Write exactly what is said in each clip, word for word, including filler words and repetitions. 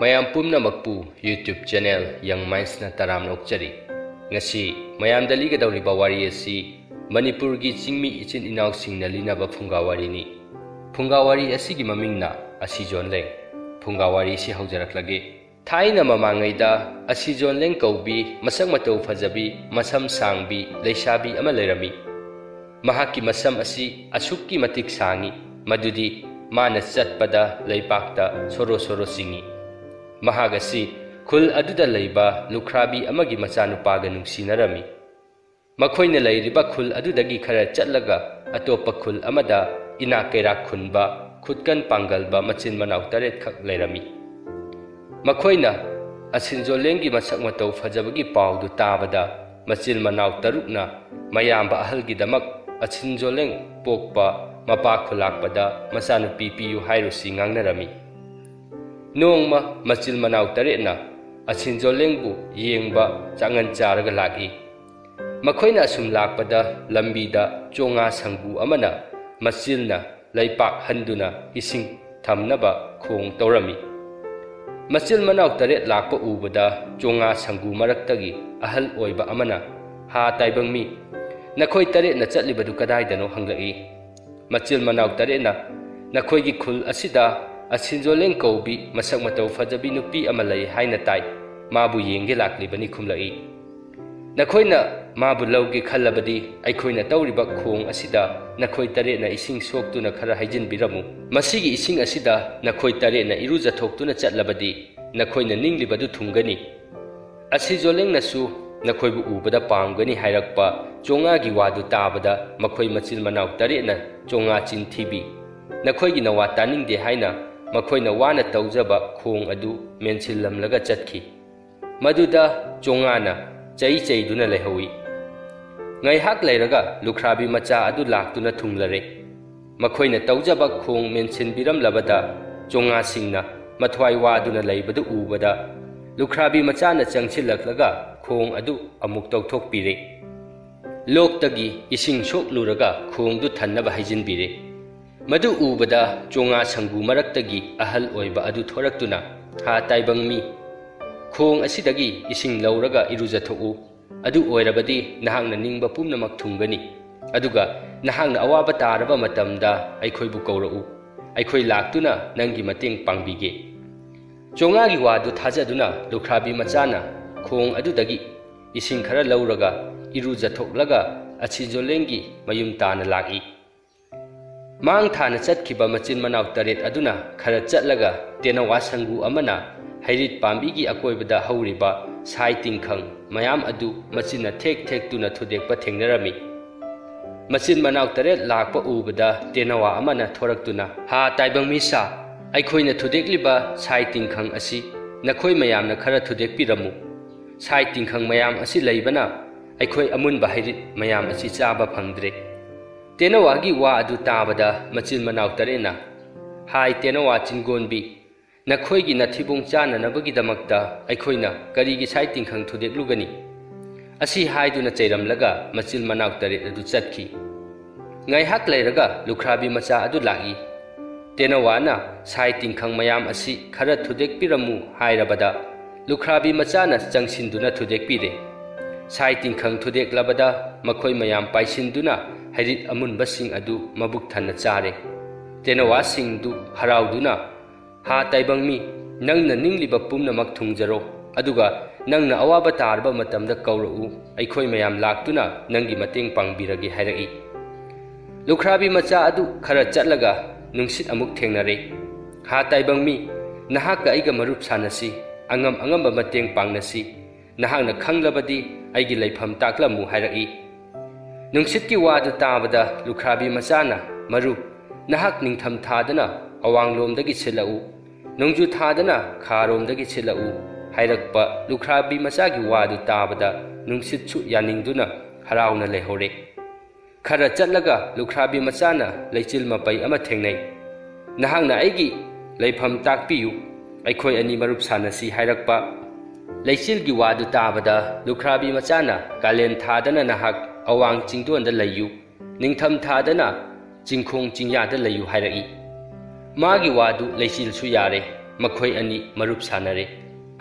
ꯃꯌꯥꯝ ꯄꯨꯝꯅꯃꯛꯄꯨ YouTube channel Young Mindsꯅ ꯇꯔꯥꯝꯅ ꯑꯣꯛꯆꯔꯤ꯫ ꯉꯁꯤ ꯃꯌꯥꯝꯗ ꯂꯤꯒꯗꯧꯔꯤꯕ ꯋꯥꯔꯤ ꯑꯁꯤ ꯃꯅꯤꯄꯨꯔꯒꯤ ꯆꯤꯡꯃꯤ ꯏꯆꯤꯟ ꯏꯅꯥꯎꯁꯤꯡꯅ ꯂꯤꯅꯕ ꯐꯨꯡꯒꯥ ꯋꯥꯔꯤꯅꯤ꯫ ꯐꯨꯡꯒꯥ ꯋꯥꯔꯤ ꯑꯁꯤꯒꯤ ꯃꯃꯤꯡꯅ ꯑꯁꯤ ꯖꯣꯟꯂꯦꯡ꯫ ꯐꯨꯡꯒꯥ ꯋꯥꯔꯤ ꯑꯁꯤ ꯍꯧꯖꯔꯛꯂꯒꯦ꯫ ꯊꯥꯏꯅ ꯃꯃꯥꯡꯉꯩꯗ ꯑꯁꯤ ꯖꯣꯟꯂꯦꯡ ꯀꯧꯕꯤ ꯃꯁꯛ ꯃꯇꯧ ꯐꯖꯕꯤ, ꯃꯁꯝ ꯁꯥꯡꯕꯤ ꯂꯩꯁꯥꯕꯤ ꯑꯃ ꯂꯩꯔꯝꯃꯤ꯫ ꯃꯍꯥꯛꯀꯤ ꯃꯁꯝ ꯑꯁꯤ ꯑꯁꯨꯛꯀꯤ ꯃꯇꯤꯛ ꯁꯥꯡꯉꯤ, ꯃꯗꯨꯗꯤ ꯃꯥꯅ ꯆꯠꯄꯗ ꯂꯩꯄꯥꯛꯇ ꯁꯣꯔꯣ ꯁꯣꯔꯣ ꯆꯤꯡꯏ꯫ ꯃꯍꯥꯛ ꯑꯁꯤ ꯈꯨꯜ ꯑꯗꯨꯗ ꯂꯩꯕ ꯂꯨꯈ꯭ꯔꯥꯕꯤ ꯑꯃꯒꯤ ꯃꯆꯥꯅꯨꯄꯥꯒ ꯅꯨꯡꯁꯤꯅꯔꯝꯃꯤ꯫ ꯃꯈꯣꯏꯅ ꯂꯩꯔꯤꯕ ꯈꯨꯜ ꯑꯗꯨꯗꯒꯤ ꯈꯔ ꯆꯠꯂꯒ ꯑꯇꯣꯞꯄ ꯈꯨꯜ ꯑꯃꯗ ꯏꯅꯥꯛ ꯀꯩꯔꯥꯛ ꯈꯨꯟꯕ, ꯈꯨꯠꯀꯟ ꯄꯥꯡꯒꯜꯕ ꯃꯆꯤꯟ ꯃꯅꯥꯎ ꯇꯔꯦꯠꯈꯛ ꯂꯩꯔꯝꯃꯤ꯫ ꯃꯈꯣꯏꯅ ꯑꯁꯤꯟꯖꯣꯂꯦꯡꯒꯤ ꯃꯁꯛ ꯃꯇꯧ ꯐꯖꯕꯒꯤ ꯄꯥꯎꯗꯨ ꯇꯥꯕꯗ, ꯃꯆꯤꯟ ꯃꯅꯥꯎ ꯇꯔꯨꯛꯅ ꯃꯌꯥꯝꯕ ꯑꯍꯜꯒꯤꯗꯃꯛ ꯑꯁꯤꯟꯖꯣꯂꯦꯡ ꯄꯣꯛꯄ ꯃꯄꯥ ꯈꯨꯂꯥꯛꯄꯗ ꯃꯆꯥꯅꯨꯄꯤ ꯄꯤꯌꯨ ꯍꯥꯏꯔꯨꯁꯤ ꯉꯥꯡꯅꯔꯝꯃꯤ꯫ ꯅꯣꯡꯃ ꯃꯆꯤꯜ ꯃꯅꯥꯎ ꯇꯔꯦꯠꯅ ꯑꯁꯤꯟꯖꯣꯂꯦꯡꯕꯨ ꯌꯦꯡꯕ ꯆꯥꯡꯉꯟ ꯆꯥꯔꯒ ꯂꯥꯛꯏ꯫ ꯃꯈꯣꯏꯅ ꯑꯁꯨꯝ ꯂꯥꯛꯄꯗ ꯂꯝꯕꯤꯗ ꯆꯣꯉꯥ ꯁꯪꯒꯨ ꯑꯃꯅ ꯃꯆꯤꯜꯅ ꯂꯩꯄꯥꯛ ꯍꯟꯗꯨꯅ ꯏꯁꯤꯡ ꯊꯝꯅꯕ ꯈꯣꯡ ꯇꯧꯔꯝꯃꯤ꯫ ꯃꯆꯤꯜ ꯃꯅꯥꯎ ꯇꯔꯦꯠ ꯂꯥꯛꯄ ꯎꯕꯗ ꯆꯣꯉꯥ ꯁꯪꯒꯨ ꯃꯔꯛꯇꯒꯤ ꯑꯍꯜ ꯑꯣꯏꯕ ꯑꯃꯅ, "ꯍꯥ ꯇꯥꯏꯕꯪ ꯃꯤ, ꯅꯈꯣꯏ ꯇꯔꯦꯠꯅ ꯆꯠꯂꯤꯕꯗꯨ ꯀꯗꯥꯏꯗꯅꯣ?" ꯍꯪꯂꯛꯏ꯫ ꯃꯆꯤꯜ ꯃꯅꯥꯎ ꯇꯔꯦꯠꯅ, "ꯅꯈꯣꯏꯒꯤ ꯈꯨꯜ ꯑꯁꯤꯗ ꯑꯁꯤꯟꯖꯣꯂꯦꯡ ꯀꯧꯕꯤ ꯃꯁꯛ ꯃꯇꯧ ꯐꯖꯕꯤ ꯅꯨꯄꯤ ꯑꯃ ꯂꯩ ꯍꯥꯏꯅ ꯇꯥꯏ, ꯃꯥꯕꯨ ꯌꯦꯡꯒꯦ ꯂꯥꯛꯂꯤꯕꯅꯤ" ꯈꯨꯝꯂꯛꯏ꯫ "ꯅꯈꯣꯏꯅ ꯃꯥꯕꯨ ꯂꯧꯒꯦ ꯈꯜꯂꯕꯗꯤ ꯑꯩꯈꯣꯏꯅ ꯇꯧꯔꯤꯕ ꯈꯣꯡ ꯑꯁꯤꯗ ꯅꯈꯣꯏ ꯇꯔꯦꯠꯅ ꯏꯁꯤꯡ ꯁꯣꯛꯇꯨꯅ ꯈꯔ ꯍꯩꯖꯤꯟꯕꯤꯔꯝꯃꯨ꯫ ꯃꯁꯤꯒꯤ ꯏꯁꯤꯡ ꯑꯁꯤꯗ ꯅꯈꯣꯏ ꯇꯔꯦꯠꯅ ꯏꯔꯨꯖꯊꯣꯛꯇꯨꯅ ꯆꯠꯂꯕꯗꯤ ꯅꯈꯣꯏꯅ ꯅꯤꯡꯂꯤꯕꯗꯨ ꯊꯨꯡꯒꯅꯤ꯫ ꯑꯁꯤꯖꯣꯂꯦꯡꯅꯁꯨ ꯅꯈꯣꯏꯕꯨ ꯎꯕꯗ ꯄꯥꯝꯒꯅꯤ" ꯍꯥꯏꯔꯛꯄ ꯆꯣꯉꯥꯒꯤ ꯋꯥꯗꯨ ꯇꯥꯕꯗ ꯃꯈꯣꯏ ꯃꯆꯤꯟ ꯃꯅꯥꯎ ꯇꯔꯦꯠꯅ ꯆꯣꯉꯥ ꯆꯤꯟꯊꯤꯕꯤ꯫ ꯅꯈꯣꯏꯒꯤ ꯅꯋꯥ ꯇꯥꯅꯤꯡꯗꯦ ꯍꯥꯏꯅ ꯃꯈꯣꯏꯅ ꯋꯥꯅ ꯇꯧꯖꯕ ꯈꯣꯡ ꯑꯗꯨ ꯃꯦꯟꯁꯤꯜꯂꯝꯂꯒ ꯆꯠꯈꯤ꯫ ꯃꯗꯨꯗ ꯆꯣꯉꯥꯅ ꯆꯩ ꯆꯩꯗꯨꯅ ꯂꯩꯍꯧꯏ꯫ ꯉꯥꯏꯍꯥꯛ ꯂꯩꯔꯒ ꯂꯨꯈ꯭ꯔꯥꯕꯤ ꯃꯆꯥ ꯑꯗꯨ ꯂꯥꯛꯇꯨꯅ ꯊꯨꯡꯂꯔꯦ꯫ ꯃꯈꯣꯏꯅ ꯇꯧꯖꯕ ꯈꯣꯡ ꯃꯦꯟꯁꯤꯟꯕꯤꯔꯝꯂꯕꯗ ꯆꯣꯉꯥꯁꯤꯡꯅ ꯃꯊ꯭ꯋꯥꯏ ꯋꯥꯗꯨꯅ ꯂꯩꯕꯗꯨ ꯎꯕꯗ ꯂꯨꯈ꯭ꯔꯥꯕꯤ ꯃꯆꯥꯅ ꯆꯪꯁꯤꯜꯂꯛꯂꯒ ꯈꯣꯡ ꯑꯗꯨ ꯑꯃꯨꯛ ꯇꯧꯊꯣꯛꯄꯤꯔꯦ꯫ ꯂꯣꯛꯇꯒꯤ ꯏꯁꯤꯡ ꯁꯣꯛꯂꯨꯔꯒ ꯈꯣꯡꯗꯨ ꯊꯟꯅꯕ ꯍꯩꯖꯤꯟꯕꯤꯔꯦ꯫ ꯃꯗꯨ ꯎꯕꯗ ꯆꯣꯉꯥ ꯁꯪꯒꯨ ꯃꯔꯛꯇꯒꯤ ꯑꯍꯜ ꯑꯣꯏꯕ ꯑꯗꯨ ꯊꯣꯔꯛꯇꯨꯅ, ꯍꯥ ꯇꯥꯏꯕꯪ ꯃꯤ, ꯈꯣꯡ ꯑꯁꯤꯗꯒꯤ ꯏꯁꯤꯡ ꯂꯧꯔꯒ ꯏꯔꯨꯖꯊꯣꯛꯎ꯫ ꯑꯗꯨ ꯑꯣꯏꯔꯕꯗꯤ ꯅꯍꯥꯛꯅ ꯅꯤꯡꯕ ꯄꯨꯝꯅꯃꯛ ꯊꯨꯡꯒꯅꯤ꯫ ꯑꯗꯨꯒ ꯅꯍꯥꯛꯅ ꯑꯋꯥꯕ ꯇꯥꯔꯕ ꯃꯇꯝꯗ ꯑꯩꯈꯣꯏꯕꯨ ꯀꯧꯔꯛꯎ꯫ ꯑꯩꯈꯣꯏ ꯂꯥꯛꯇꯨꯅ ꯅꯪꯒꯤ ꯃꯇꯦꯡ ꯄꯥꯡꯕꯤꯒꯦ꯫ ꯆꯣꯉꯥꯒꯤ ꯋꯥꯗꯨ ꯊꯥꯖꯗꯨꯅ ꯂꯨꯈ꯭ꯔꯥꯕꯤ ꯃꯆꯥꯅ ꯈꯣꯡ ꯑꯗꯨꯗꯒꯤ ꯏꯁꯤꯡ ꯈꯔ ꯂꯧꯔꯒ ꯏꯔꯨꯖꯊꯣꯛꯂꯒ ꯑꯁꯤꯖꯣꯂꯦꯡꯒꯤ ꯃꯌꯨꯝ ꯇꯥꯅ ꯂꯥꯛꯏ꯫ ꯃꯥꯡ ꯊꯥꯅ ꯆꯠꯈꯤꯕ ꯃꯆꯤꯟ ꯃꯅꯥꯎ ꯇꯔꯦꯠ ꯑꯗꯨꯅ ꯈꯔ ꯆꯠꯂꯒ ꯇꯦꯅꯋꯥ ꯁꯪꯒꯨ ꯑꯃꯅ ꯍꯩꯔꯤꯠ ꯄꯥꯝꯕꯤꯒꯤ ꯑꯀꯣꯏꯕꯗ ꯍꯧꯔꯤꯕ ꯁꯥꯏ ꯇꯤꯡꯈꯪ ꯃꯌꯥꯝ ꯑꯗꯨ ꯃꯆꯤꯟꯅ ꯊꯦꯛ ꯊꯦꯛꯇꯨꯅ ꯊꯨꯗꯦꯛꯄ ꯊꯦꯡꯅꯔꯝꯃꯤ꯫ ꯃꯆꯤꯟ ꯃꯅꯥꯎ ꯇꯔꯦꯠ ꯂꯥꯛꯄ ꯎꯕꯗ ꯇꯦꯅꯋꯥ ꯑꯃꯅ ꯊꯣꯔꯛꯇꯨꯅ, "ꯍꯥ ꯇꯥꯏꯕꯪ ꯃꯤꯁꯥ, ꯑꯩꯈꯣꯏꯅ ꯊꯨꯗꯦꯛꯂꯤꯕ ꯁꯥꯏ ꯇꯤꯡꯈꯪ ꯑꯁꯤ ꯅꯈꯣꯏ ꯃꯌꯥꯝꯅ ꯈꯔ ꯊꯨꯗꯦꯛꯄꯤꯔꯝꯃꯨ꯫ ꯁꯥꯏ ꯇꯤꯡꯈꯪ ꯃꯌꯥꯝ ꯑꯁꯤ ꯂꯩꯕꯅ ꯑꯩꯈꯣꯏ ꯑꯃꯨꯟꯕ ꯍꯩꯔꯤꯠ ꯃꯌꯥꯝ ꯑꯁꯤ ꯆꯥꯕ ꯐꯪꯗ꯭ꯔꯦ꯫" ꯇꯦꯅꯋꯥꯒꯤ ꯋꯥ ꯑꯗꯨ ꯇꯥꯕꯗ ꯃꯆꯤꯟ ꯃꯅꯥꯎ ꯇꯔꯦꯠꯅ, "ꯍꯥꯏ ꯇꯦꯅꯋꯥ ꯆꯤꯡꯒꯣꯟꯕꯤ, ꯅꯈꯣꯏꯒꯤ ꯅꯊꯤꯕꯣꯡ ꯆꯥꯅꯅꯕꯒꯤꯗꯃꯛꯇ ꯑꯩꯈꯣꯏꯅ ꯀꯔꯤꯒꯤ ꯁꯥꯏ ꯇꯤꯡꯈꯪ ꯊꯨꯗꯦꯛꯂꯨꯒꯅꯤ?" ꯑꯁꯤ ꯍꯥꯏꯗꯨꯅ ꯆꯩꯔꯝꯂꯒ ꯃꯆꯤꯟ ꯃꯅꯥꯎ ꯇꯔꯦꯠ ꯑꯗꯨ ꯆꯠꯈꯤ꯫ ꯉꯥꯏꯍꯥꯛ ꯂꯩꯔꯒ ꯂꯨꯈ꯭ꯔꯥꯕꯤ ꯃꯆꯥ ꯑꯗꯨ ꯂꯥꯛꯏ꯫ ꯇꯦꯅꯋꯥꯅ ꯁꯥꯏ ꯇꯤꯡꯈꯪ ꯃꯌꯥꯝ ꯑꯁꯤ ꯈꯔ ꯊꯨꯗꯦꯛꯄꯤꯔꯝꯃꯨ ꯍꯥꯏꯔꯕꯗ ꯂꯨꯈ꯭ꯔꯥꯕꯤ ꯃꯆꯥꯅ ꯆꯪꯁꯤꯟꯗꯨꯅ ꯊꯨꯗꯦꯛꯄꯤꯔꯦ꯫ ꯁꯥꯏ ꯇꯤꯡꯈꯪ ꯊꯨꯗꯦꯛꯂꯕꯗ ꯃꯈꯣꯏ ꯃꯌꯥꯝ ꯄꯥꯏꯁꯤꯟꯗꯨꯅ ꯍꯩꯔꯤꯠ ꯑꯃꯨꯟꯕꯁꯤꯡ ꯑꯗꯨ ꯃꯕꯨꯛ ꯊꯟꯅ ꯆꯥꯔꯦ꯫ ꯇꯦꯅꯋꯥꯁꯤꯡꯗꯨ ꯍꯔꯥꯎꯗꯨꯅ, "ꯍꯥ ꯇꯥꯏꯕꯪ ꯃꯤ, ꯅꯪꯅ ꯅꯤꯡꯂꯤꯕ ꯄꯨꯝꯅꯃꯛ ꯊꯨꯡꯖꯔꯣ, ꯑꯗꯨꯒ ꯅꯪꯅ ꯑꯋꯥꯕ ꯇꯥꯔꯕ ꯃꯇꯝꯗ ꯀꯧꯔꯛꯎ, ꯑꯩꯈꯣꯏ ꯃꯌꯥꯝ ꯂꯥꯛꯇꯨꯅ ꯅꯪꯒꯤ ꯃꯇꯦꯡ ꯄꯥꯡꯕꯤꯔꯒꯦ" ꯍꯥꯏꯔꯛꯏ꯫ ꯂꯨꯈ꯭ꯔꯥꯕꯤ ꯃꯆꯥ ꯑꯗꯨ ꯈꯔ ꯆꯠꯂꯒ ꯅꯨꯡꯁꯤꯠ ꯑꯃꯨꯛ ꯊꯦꯡꯅꯔꯦ꯫ "ꯍꯥ ꯇꯥꯏꯕꯪ ꯃꯤ, ꯅꯍꯥꯛꯀ ꯑꯩꯒ ꯃꯔꯨꯞ ꯁꯥꯟꯅꯁꯤ, ꯑꯉꯝ ꯑꯉꯝꯕ ꯃꯇꯦꯡ ꯄꯥꯡꯅꯁꯤ꯫ ꯅꯍꯥꯛꯅ ꯈꯪꯂꯕꯗꯤ ꯑꯩꯒꯤ ꯂꯩꯐꯝ ꯇꯥꯛꯂꯝꯃꯨ" ꯍꯥꯏꯔꯛꯏ꯫ ꯅꯨꯡꯁꯤꯠꯀꯤ ꯋꯥꯗꯨ ꯇꯥꯕꯗ ꯂꯨꯈ꯭ꯔꯥꯕꯤ ꯃꯆꯥꯅ, "ꯃꯔꯨꯞ, ꯅꯍꯥꯛ ꯅꯤꯡꯊꯝ ꯊꯥꯗꯅ ꯑꯋꯥꯡꯂꯣꯝꯗꯒꯤ ꯁꯤꯠꯂꯛꯎ, ꯅꯣꯡꯖꯨ ꯊꯥꯗꯅ ꯈꯥꯔꯣꯝꯗꯒꯤ ꯁꯤꯠꯂꯛꯎ" ꯍꯥꯏꯔꯛꯄ ꯂꯨꯈ꯭ꯔꯥꯕꯤ ꯃꯆꯥꯒꯤ ꯋꯥꯗꯨ ꯇꯥꯕꯗ ꯅꯨꯡꯁꯤꯠꯁꯨ ꯌꯥꯅꯤꯡꯗꯨꯅ ꯍꯔꯥꯎꯅ ꯂꯩꯍꯧꯔꯦ꯫ ꯈꯔ ꯆꯠꯂꯒ ꯂꯨꯈ꯭ꯔꯥꯕꯤ ꯃꯆꯥꯅ ꯂꯩꯆꯤꯜ ꯃꯄꯩ ꯑꯃ ꯊꯦꯡꯅꯩ꯫ "ꯅꯍꯥꯛꯅ ꯑꯩꯒꯤ ꯂꯩꯐꯝ ꯇꯥꯛꯄꯤꯌꯨ, ꯑꯩꯈꯣꯏ ꯑꯅꯤ ꯃꯔꯨꯞ ꯁꯥꯟꯅꯁꯤ" ꯍꯥꯏꯔꯛꯄ꯫ ꯂꯩꯆꯤꯜꯒꯤ ꯋꯥꯗꯨ ꯇꯥꯕꯗ ꯂꯨꯈ꯭ꯔꯥꯕꯤ ꯃꯆꯥꯅ, "ꯀꯥꯂꯦꯟ ꯊꯥꯗꯅ ꯅꯍꯥꯛ ꯑꯋꯥꯡ ꯆꯤꯡꯗꯣꯟꯗ ꯂꯩꯌꯨ, ꯅꯤꯡꯊꯝ ꯊꯥꯗꯅ ꯆꯤꯡꯈꯣꯡ ꯆꯤꯡꯌꯥꯗ ꯂꯩꯌꯨ" ꯍꯥꯏꯔꯛꯏ꯫ ꯃꯥꯒꯤ ꯋꯥꯗꯨ ꯂꯩꯆꯤꯜꯁꯨ ꯌꯥꯔꯦ꯫ ꯃꯈꯣꯏ ꯑꯅꯤ ꯃꯔꯨꯞ ꯁꯥꯟꯅꯔꯦ꯫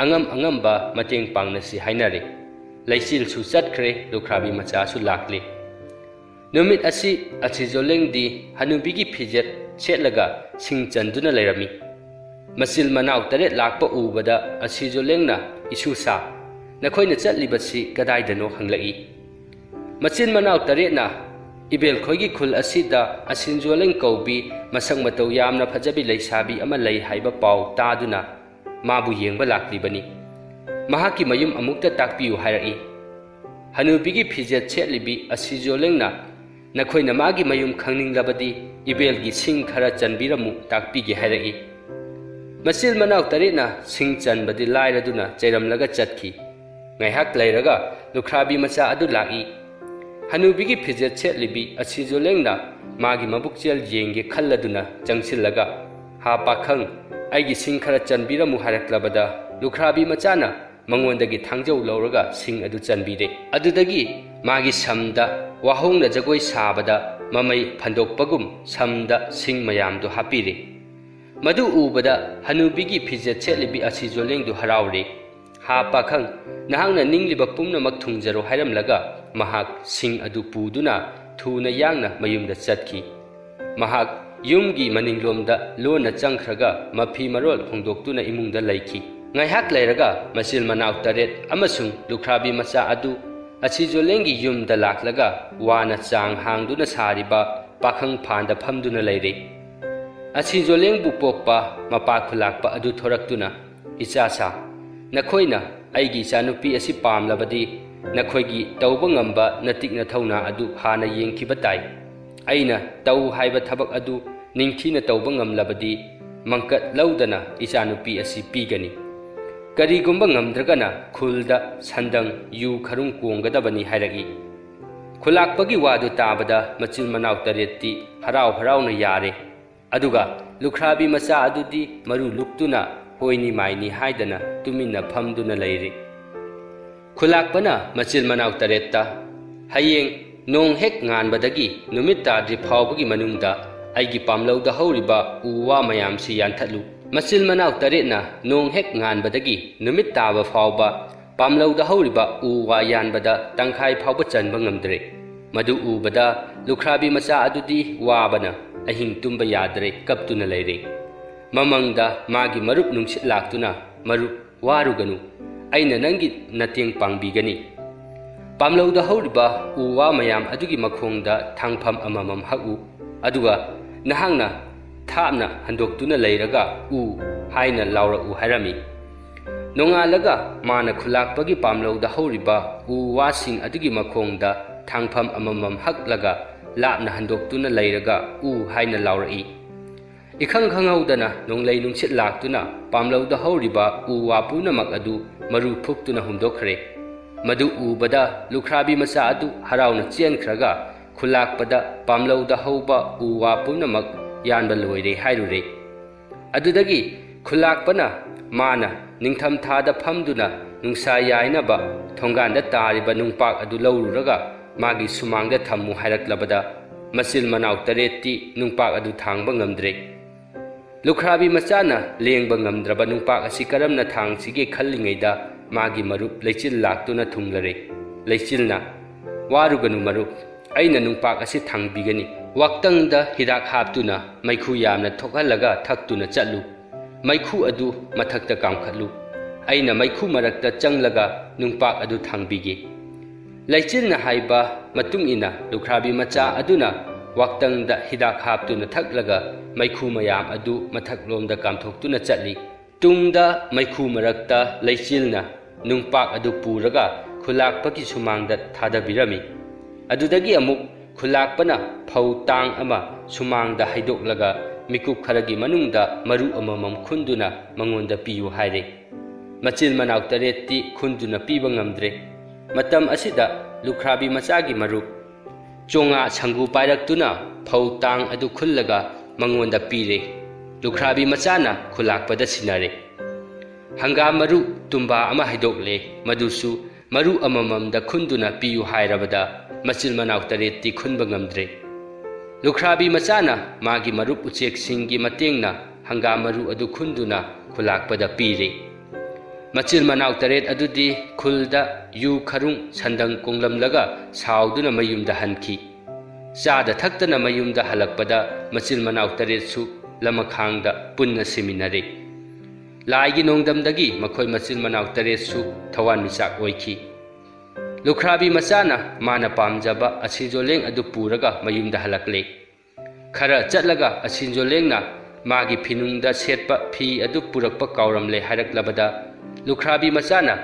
ꯑꯉꯝ ꯑꯉꯝꯕ ꯃꯇꯦꯡ ꯄꯥꯡꯅꯁꯤ ꯍꯥꯏꯅꯔꯦ꯫ ꯂꯩꯆꯤꯜꯁꯨ ꯆꯠꯈ꯭ꯔꯦ, ꯂꯨꯈ꯭ꯔꯥꯕꯤ ꯃꯆꯥꯁꯨ ꯂꯥꯛꯂꯦ꯫ ꯅꯨꯃꯤꯠ ꯑꯁꯤ ꯑꯁꯤꯖꯣꯂꯦꯡꯗꯤ ꯍꯅꯨꯕꯤꯒꯤ ꯐꯤꯖꯦꯠ ꯁꯦꯠꯂꯒ ꯁꯤꯡ ꯆꯟꯗꯨꯅ ꯂꯩꯔꯝꯃꯤ꯫ ꯃꯆꯤꯜ ꯃꯅꯥꯎ ꯇꯔꯦꯠ ꯂꯥꯛꯄ ꯎꯕꯗ ꯑꯁꯤꯖꯣꯂꯦꯡꯅ, "ꯏꯁꯨꯁꯥ, ꯅꯈꯣꯏꯅ ꯆꯠꯂꯤꯕꯁꯤ ꯀꯗꯥꯏꯗꯅꯣ?" ꯍꯪꯂꯛꯏ꯫ ꯃꯆꯤꯟ ꯃꯅꯥꯎ ꯇꯔꯦꯠꯅ, "ꯏꯕꯦꯜ ꯈꯣꯏꯒꯤ ꯈꯨꯜ ꯑꯁꯤꯗ ꯑꯁꯤꯟꯖꯣꯂꯦꯡ ꯀꯧꯕꯤ ꯃꯁꯛ ꯃꯇꯧ ꯌꯥꯝꯅ ꯐꯖꯕꯤ ꯂꯩꯁꯥꯕꯤ ꯑꯃ ꯂꯩ ꯍꯥꯏꯕ ꯄꯥꯎ ꯇꯥꯗꯨꯅ ꯃꯥꯕꯨ ꯌꯦꯡꯕ ꯂꯥꯛꯂꯤꯕꯅꯤ꯫ ꯃꯍꯥꯛꯀꯤ ꯃꯌꯨꯝ ꯑꯃꯨꯛꯇ ꯇꯥꯛꯄꯤꯌꯨ" ꯍꯥꯏꯔꯛꯏ꯫ ꯍꯅꯨꯕꯤꯒꯤ ꯐꯤꯖꯦꯠ ꯁꯦꯠꯂꯤꯕꯤ ꯑꯁꯤꯖꯣꯂꯦꯡꯅ, "ꯅꯈꯣꯏꯅ ꯃꯥꯒꯤ ꯃꯌꯨꯝ ꯈꯪꯅꯤꯡꯂꯕꯗꯤ ꯏꯕꯦꯜꯒꯤ ꯁꯤꯡ ꯈꯔ ꯆꯟꯕꯤꯔꯝꯃꯨ, ꯇꯥꯛꯄꯤꯒꯦ" ꯍꯥꯏꯔꯛꯏ꯫ ꯃꯆꯤꯜ ꯃꯅꯥꯎ ꯇꯔꯦꯠꯅ ꯁꯤꯡ ꯆꯟꯕꯗꯤ ꯂꯥꯏꯔꯗꯨꯅ ꯆꯩꯔꯝꯂꯒ ꯆꯠꯈꯤ꯫ ꯉꯥꯏꯍꯥꯛ ꯂꯩꯔꯒ ꯂꯨꯈ꯭ꯔꯥꯕꯤ ꯃꯆꯥ ꯑꯗꯨ ꯂꯥꯛꯏ꯫ ꯍꯅꯨꯕꯤꯒꯤ ꯐꯤꯖꯦꯠ ꯁꯦꯠꯂꯤꯕꯤ ꯑꯁꯤꯖꯣꯂꯦꯡꯅ ꯃꯥꯒꯤ ꯃꯕꯨꯛꯆꯦꯜ ꯌꯦꯡꯒꯦ ꯈꯜꯂꯗꯨꯅ ꯆꯪꯁꯤꯜꯂꯒ, "ꯍꯥ ꯄꯥꯈꯪ, ꯑꯩꯒꯤ ꯁꯤꯡ ꯈꯔ ꯆꯟꯕꯤꯔꯝꯃꯨ" ꯍꯥꯏꯔꯛꯂꯕꯗ, ꯂꯨꯈ꯭ꯔꯥꯕꯤ ꯃꯆꯥꯅ ꯃꯉꯣꯟꯗꯒꯤ ꯊꯥꯡꯖꯧ ꯂꯧꯔꯒ ꯁꯤꯡ ꯑꯗꯨ ꯆꯟꯕꯤꯔꯦ꯫ ꯑꯗꯨꯗꯒꯤ ꯃꯥꯒꯤ ꯁꯝꯗ ꯋꯥꯍꯣꯡꯅ ꯖꯒꯣꯏ ꯁꯥꯕꯗ ꯃꯃꯩ ꯐꯟꯗꯣꯛꯄꯒꯨꯝ ꯁꯝꯗ ꯁꯤꯡ ꯃꯌꯥꯝꯗꯨ ꯍꯥꯞꯄꯤꯔꯦ꯫ ꯃꯗꯨ ꯎꯕꯗ ꯍꯅꯨꯕꯤꯒꯤ ꯐꯤꯖꯦꯠ ꯁꯦꯠꯂꯤꯕꯤ ꯑꯁꯤꯖꯣꯂꯦꯡꯗꯨ ꯍꯔꯥꯎꯔꯦ꯫ "ꯍꯥ ꯄꯥꯈꯪ, ꯅꯍꯥꯛꯅ ꯅꯤꯡꯂꯤꯕ ꯄꯨꯝꯅꯃꯛ ꯊꯨꯡꯖꯔꯣ" ꯍꯥꯏꯔꯝꯂꯒ ꯃꯍꯥꯛ ꯁꯤꯡ ꯑꯗꯨ ꯄꯨꯗꯨꯅ ꯊꯨꯅ ꯌꯥꯡꯅ ꯃꯌꯨꯝꯗ ꯆꯠꯈꯤ꯫ ꯃꯍꯥꯛ ꯌꯨꯝꯒꯤ ꯃꯅꯤꯡꯂꯣꯝꯗ ꯂꯣꯟꯅ ꯆꯪꯈ꯭ꯔꯒ ꯃꯐꯤ ꯃꯔꯣꯜ ꯍꯣꯡꯗꯣꯛꯇꯨꯅ ꯏꯃꯨꯡꯗ ꯂꯩꯈꯤ꯫ ꯉꯥꯏꯍꯥꯛ ꯂꯩꯔꯒ ꯃꯆꯤꯜ ꯃꯅꯥꯎ ꯇꯔꯦꯠ ꯑꯃꯁꯨꯡ ꯂꯨꯈ꯭ꯔꯥꯕꯤ ꯃꯆꯥ ꯑꯗꯨ ꯑꯁꯤꯖꯣꯂꯦꯡꯒꯤ ꯌꯨꯝꯗ ꯂꯥꯛꯂꯒ ꯋꯥꯅ ꯆꯥꯡ ꯍꯥꯡꯗꯨꯅ ꯁꯥꯔꯤꯕ ꯄꯥꯈꯪ ꯐꯥꯟꯗ ꯐꯝꯗꯨꯅ ꯂꯩꯔꯦ꯫ ꯑꯁꯤꯖꯣꯂꯦꯡꯕꯨ ꯄꯣꯛꯄ ꯃꯄꯥ ꯈꯨꯂꯥꯛꯄ ꯑꯗꯨ ꯊꯣꯔꯛꯇꯨꯅ, "ꯏꯆꯥꯁꯥ, ꯅꯈꯣꯏꯅ ꯑꯩꯒꯤ ꯏꯆꯥꯅꯨꯄꯤ ꯑꯁꯤ ꯄꯥꯝꯂꯕꯗꯤ ꯅꯈꯣꯏꯒꯤ ꯇꯧꯕ ꯉꯝꯕ ꯅꯇꯤꯛ ꯅꯊꯧꯅꯥ ꯑꯗꯨ ꯍꯥꯟꯅ ꯌꯦꯡꯈꯤꯕ ꯇꯥꯏ꯫ ꯑꯩꯅ ꯇꯧ ꯍꯥꯏꯕ ꯊꯕꯛ ꯑꯗꯨ ꯅꯤꯡꯊꯤꯅ ꯇꯧꯕ ꯉꯝꯂꯕꯗꯤ ꯃꯪꯀꯠ ꯂꯧꯗꯅ ꯏꯆꯥꯅꯨꯄꯤ ꯑꯁꯤ ꯄꯤꯒꯅꯤ꯫ ꯀꯔꯤꯒꯨꯝꯕ ꯉꯝꯗ꯭ꯔꯒꯅ ꯈꯨꯜꯗ ꯁꯟꯗꯪ ꯌꯨ ꯈꯔꯨꯡ ꯀꯣꯡꯒꯗꯕꯅꯤ" ꯍꯥꯏꯔꯛꯏ꯫ ꯈꯨꯂꯥꯛꯄꯒꯤ ꯋꯥꯗꯨ ꯇꯥꯕꯗ ꯃꯆꯤꯟ ꯃꯅꯥꯎ ꯇꯔꯦꯠꯇꯤ ꯍꯔꯥꯎ ꯍꯔꯥꯎꯅ ꯌꯥꯔꯦ꯫ ꯑꯗꯨꯒ ꯂꯨꯈ꯭ꯔꯥꯕꯤ ꯃꯆꯥ ꯑꯗꯨꯗꯤ ꯃꯔꯨ ꯂꯨꯛꯇꯨꯅ ꯍꯣꯏꯅꯤ ꯃꯥꯏꯅꯤ ꯍꯥꯏꯗꯅ ꯇꯨꯃꯤꯟꯅ ꯐꯝꯗꯨꯅ ꯂꯩꯔꯤ꯫ ꯈꯨꯂꯥꯛꯄꯅ ꯃꯆꯤꯜ ꯃꯅꯥꯎ ꯇꯔꯦꯠꯇ, "ꯍꯌꯦꯡ ꯅꯣꯡ ꯍꯦꯛ ꯉꯥꯟꯕꯗꯒꯤ ꯅꯨꯃꯤꯠ ꯇꯥꯗ꯭ꯔꯤ ꯐꯥꯎꯕꯒꯤ ꯃꯅꯨꯡꯗ ꯑꯩꯒꯤ ꯄꯥꯝꯂꯧꯗ ꯍꯧꯔꯤꯕ ꯎ ꯋꯥ ꯃꯌꯥꯝꯁꯤ ꯌꯥꯟꯊꯠꯂꯨ꯫ ꯃꯆꯤꯜ ꯃꯅꯥꯎ ꯇꯔꯦꯠꯅ ꯅꯣꯡ ꯍꯦꯛ ꯉꯥꯟꯕꯗꯒꯤ ꯅꯨꯃꯤꯠ ꯇꯥꯕ ꯐꯥꯎꯕ ꯄꯥꯝꯂꯧꯗ ꯍꯧꯔꯤꯕ ꯎ ꯋꯥ ꯌꯥꯟꯕꯗ ꯇꯪꯈꯥꯏ ꯐꯥꯎꯕ ꯆꯟꯕ ꯉꯝꯗ꯭ꯔꯦ꯫ ꯃꯗꯨ ꯎꯕꯗ ꯂꯨꯈ꯭ꯔꯥꯕꯤ ꯃꯆꯥ ꯑꯗꯨꯗꯤ ꯋꯥꯕꯅ ꯑꯍꯤꯡ ꯇꯨꯝꯕ ꯌꯥꯗ꯭ꯔꯦ, ꯀꯞꯇꯨꯅ ꯂꯩꯔꯦ꯫ ꯃꯃꯪꯗ ꯃꯥꯒꯤ ꯃꯔꯨꯞ ꯅꯨꯡꯁꯤꯠ ꯂꯥꯛꯇꯨꯅ, "ꯃꯔꯨꯞ, ꯋꯥꯔꯨꯒꯅꯨ, ꯑꯩꯅ ꯅꯪꯒꯤ ꯅꯇꯦꯡ ꯄꯥꯡꯕꯤꯒꯅꯤ꯫ ꯄꯥꯝꯂꯧꯗ ꯍꯧꯔꯤꯕ ꯎ ꯋꯥ ꯃꯌꯥꯝ ꯑꯗꯨꯒꯤ ꯃꯈꯣꯡꯗ ꯊꯥꯡꯐꯝ ꯑꯃꯃꯝ ꯍꯛꯎ, ꯑꯗꯨꯒ ꯅꯍꯥꯛꯅ ꯊꯥꯞꯅ ꯍꯟꯗꯣꯛꯇꯨꯅ ꯂꯩꯔꯒ ꯎ" ꯍꯥꯏꯅ ꯂꯥꯎꯔꯛꯎ ꯍꯥꯏꯔꯝꯃꯤ꯫ ꯅꯣꯡꯉꯥꯜꯂꯒ ꯃꯥꯅ ꯈꯨꯂꯥꯛꯄꯒꯤ ꯄꯥꯝꯂꯧꯗ ꯍꯧꯔꯤꯕ ꯎ ꯋꯥꯁꯤꯡ ꯑꯗꯨꯒꯤ ꯃꯈꯣꯡꯗ ꯊꯥꯡꯐꯝ ꯑꯃꯃꯝ ꯍꯛꯂꯒ ꯂꯥꯞꯅ ꯍꯟꯗꯣꯛꯇꯨꯅ ꯂꯩꯔꯒ ꯎ ꯍꯥꯏꯅ ꯂꯥꯎꯔꯛꯏ꯫ ꯏꯈꯪ ꯈꯪꯍꯧꯗꯅ ꯅꯣꯡꯂꯩ ꯅꯨꯡꯁꯤꯠ ꯂꯥꯛꯇꯨꯅ ꯄꯥꯝꯂꯧꯗ ꯍꯧꯔꯤꯕ ꯎ ꯋꯥ ꯄꯨꯝꯅꯃꯛ ꯑꯗꯨ ꯃꯔꯨ ꯐꯨꯛꯇꯨꯅ ꯍꯨꯝꯗꯣꯛꯈ꯭ꯔꯦ꯫ ꯃꯗꯨ ꯎꯕꯗ ꯂꯨꯈ꯭ꯔꯥꯕꯤ ꯃꯆꯥ ꯑꯗꯨ ꯍꯔꯥꯎꯅ ꯆꯦꯟꯈ꯭ꯔꯒ ꯈꯨꯂꯥꯛꯄꯗ ꯄꯥꯝꯂꯧꯗ ꯍꯧꯕ ꯎ ꯋꯥ ꯄꯨꯝꯅꯃꯛ ꯌꯥꯟꯕ ꯂꯣꯏꯔꯦ ꯍꯥꯏꯔꯨꯔꯦ꯫ ꯑꯗꯨꯗꯒꯤ ꯈꯨꯂꯥꯛꯄꯅ ꯃꯥꯅ ꯅꯤꯡꯊꯝꯊꯥꯗ ꯐꯝꯗꯨꯅ ꯅꯨꯡꯁꯥ ꯌꯥꯏꯅꯕ ꯊꯣꯡꯒꯥꯟꯗ ꯇꯥꯔꯤꯕ ꯅꯨꯡꯄꯥꯛ ꯑꯗꯨ ꯂꯧꯔꯨꯔꯒ ꯃꯥꯒꯤ ꯁꯨꯃꯥꯡꯗ ꯊꯝꯃꯨ ꯍꯥꯏꯔꯛꯂꯕꯗ ꯃꯆꯤꯜ ꯃꯅꯥꯎ ꯇꯔꯦꯠꯇꯤ ꯅꯨꯡꯄꯥꯛ ꯑꯗꯨ ꯊꯥꯡꯕ ꯉꯝꯗ꯭ꯔꯦ꯫ ꯂꯨꯈ꯭ꯔꯥꯕꯤ ꯃꯆꯥꯅ ꯂꯦꯡꯕ ꯉꯝꯗ꯭ꯔꯕ ꯅꯨꯡꯄꯥꯛ ꯑꯁꯤ ꯀꯔꯝꯅ ꯊꯥꯡꯁꯤꯒꯦ ꯈꯜꯂꯤꯉꯩꯗ ꯃꯥꯒꯤ ꯃꯔꯨꯞ ꯂꯩꯆꯤꯜ ꯂꯥꯛꯇꯨꯅ ꯊꯨꯡꯂꯔꯦ꯫ ꯂꯩꯆꯤꯜꯅ, "ꯋꯥꯔꯨꯒꯅꯨ ꯃꯔꯨꯞ, ꯑꯩꯅ ꯅꯨꯡꯄꯥꯛ ꯑꯁꯤ ꯊꯥꯡꯕꯤꯒꯅꯤ꯫ ꯋꯥꯛꯇꯪꯗ ꯍꯤꯗꯥꯛ ꯍꯥꯞꯇꯨꯅ ꯃꯩꯈꯨ ꯌꯥꯝꯅ ꯊꯣꯛꯍꯜꯂꯒ ꯊꯛꯇꯨꯅ ꯆꯠꯂꯨ꯫ ꯃꯩꯈꯨ ꯑꯗꯨ ꯃꯊꯛꯇ ꯀꯥꯝꯈꯠꯂꯨ꯫ ꯑꯩꯅ ꯃꯩꯈꯨ ꯃꯔꯛꯇ ꯆꯪꯂꯒ ꯅꯨꯡꯄꯥꯛ ꯑꯗꯨ ꯊꯥꯡꯕꯤꯒꯦ"꯫ ꯂꯩꯆꯤꯜꯅ ꯍꯥꯏꯕ ꯃꯇꯨꯡ ꯏꯟꯅ ꯂꯨꯈ꯭ꯔꯥꯕꯤ ꯃꯆꯥ ꯑꯗꯨꯅ ꯋꯥꯛꯇꯪꯗ ꯍꯤꯗꯥꯛ ꯍꯥꯞꯇꯨꯅ ꯊꯛꯂꯒ ꯃꯩꯈꯨ ꯃꯌꯥꯝ ꯑꯗꯨ ꯃꯊꯛꯂꯣꯝꯗ ꯀꯥꯝꯊꯣꯛꯇꯨꯅ ꯆꯠꯂꯤ꯫ ꯇꯨꯡꯗ ꯃꯩꯈꯨ ꯃꯔꯛꯇ ꯂꯩꯆꯤꯜꯅ ꯅꯨꯡꯄꯥꯛ ꯑꯗꯨ ꯄꯨꯔꯒ ꯈꯨꯂꯥꯛꯄꯒꯤ ꯁꯨꯃꯥꯡꯗ ꯊꯥꯗꯕꯤꯔꯝꯃꯤ꯫ ꯑꯗꯨꯗꯒꯤ ꯑꯃꯨꯛ ꯈꯨꯂꯥꯛꯄꯅ ꯐꯧ ꯇꯥꯡ ꯑꯃ ꯁꯨꯃꯥꯡꯗ ꯍꯩꯗꯣꯛꯂꯒ ꯃꯤꯀꯨꯞ ꯈꯔꯒꯤ ꯃꯅꯨꯡꯗ ꯃꯔꯨ ꯑꯃꯃꯝ ꯈꯨꯟꯗꯨꯅ ꯃꯉꯣꯟꯗ ꯄꯤꯌꯨ ꯍꯥꯏꯔꯦ꯫ ꯃꯆꯤꯜ ꯃꯅꯥꯎ ꯇꯔꯦꯠꯇꯤ ꯈꯨꯟꯗꯨꯅ ꯄꯤꯕ ꯉꯝꯗ꯭ꯔꯦ꯫ ꯃꯇꯝ ꯑꯁꯤꯗ ꯂꯨꯈ꯭ꯔꯥꯕꯤ ꯃꯆꯥꯒꯤ ꯃꯔꯨꯞ ꯆꯣꯉꯥ ꯁꯪꯒꯨ ꯄꯥꯏꯔꯛꯇꯨꯅ ꯐꯧ ꯇꯥꯡ ꯑꯗꯨ ꯈꯨꯜꯂꯒ ꯃꯉꯣꯟꯗ ꯄꯤꯔꯦ꯫ ꯂꯨꯈ꯭ꯔꯥꯕꯤ ꯃꯆꯥꯅ ꯈꯨꯂꯥꯛꯄꯗ ꯁꯤꯟꯅꯔꯦ꯫ ꯍꯪꯒꯥꯝ ꯃꯔꯨ ꯇꯨꯝꯕꯥ ꯑꯃ ꯍꯩꯗꯣꯛꯂꯦ, ꯃꯗꯨꯁꯨ ꯃꯔꯨ ꯑꯃꯃꯝꯗ ꯈꯨꯟꯗꯨꯅ ꯄꯤꯌꯨ ꯍꯥꯏꯔꯕꯗ ꯃꯆꯤꯜ ꯃꯅꯥꯎ ꯇꯔꯦꯠꯇꯤ ꯈꯨꯟꯕ ꯉꯝꯗ꯭ꯔꯦ꯫ ꯂꯨꯈ꯭ꯔꯥꯕꯤ ꯃꯆꯥꯅ ꯃꯥꯒꯤ ꯃꯔꯨꯞ ꯎꯆꯦꯛꯁꯤꯡꯒꯤ ꯃꯇꯦꯡꯅ ꯍꯪꯒꯥꯝ ꯃꯔꯨ ꯑꯗꯨ ꯈꯨꯟꯗꯨꯅ ꯈꯨꯂꯥꯛꯄꯗ ꯄꯤꯔꯦ꯫ ꯃꯆꯤꯜ ꯃꯅꯥꯎ ꯇꯔꯦꯠ ꯑꯗꯨꯗꯤ ꯈꯨꯜꯗ ꯌꯨ ꯈꯔꯨꯡ ꯁꯟꯗꯪ ꯀꯣꯡꯂꯝꯂꯒ ꯁꯥꯎꯗꯨꯅ ꯃꯌꯨꯝꯗ ꯍꯟꯈꯤ꯫ ꯆꯥꯗ ꯊꯛꯇꯅ ꯃꯌꯨꯝꯗ ꯍꯜꯂꯛꯄꯗ ꯃꯆꯤꯜ ꯃꯅꯥꯎ ꯇꯔꯦꯠꯁꯨ ꯂꯃꯈꯥꯡꯗ ꯄꯨꯟꯅ ꯁꯤꯃꯤꯟꯅꯔꯦ꯫ ꯂꯥꯏꯒꯤ ꯅꯣꯡꯗꯝꯗꯒꯤ ꯃꯈꯣꯏ ꯃꯆꯤꯜ ꯃꯅꯥꯎ ꯇꯔꯦꯠꯁꯨ ꯊꯋꯥꯟꯃꯤꯆꯥꯛ ꯑꯣꯏꯈꯤ꯫ ꯂꯨꯈ꯭ꯔꯥꯕꯤ ꯃꯆꯥꯅ ꯃꯥꯅ ꯄꯥꯝꯖꯕ ꯑꯁꯤꯖꯣꯂꯦꯡ ꯑꯗꯨ ꯄꯨꯔꯒ ꯃꯌꯨꯝꯗ ꯍꯜꯂꯛꯂꯦ꯫ ꯈꯔ ꯆꯠꯂꯒ ꯑꯁꯤꯖꯣꯂꯦꯡꯅ ꯃꯥꯒꯤ ꯐꯤꯅꯨꯡꯗ ꯁꯦꯠꯄ ꯐꯤ ꯑꯗꯨ ꯄꯨꯔꯛꯄ ꯀꯥꯎꯔꯝꯂꯦ ꯍꯥꯏꯔꯛꯂꯕꯗ, ꯂꯨꯈ꯭ꯔꯥꯕꯤ ꯃꯆꯥꯅ,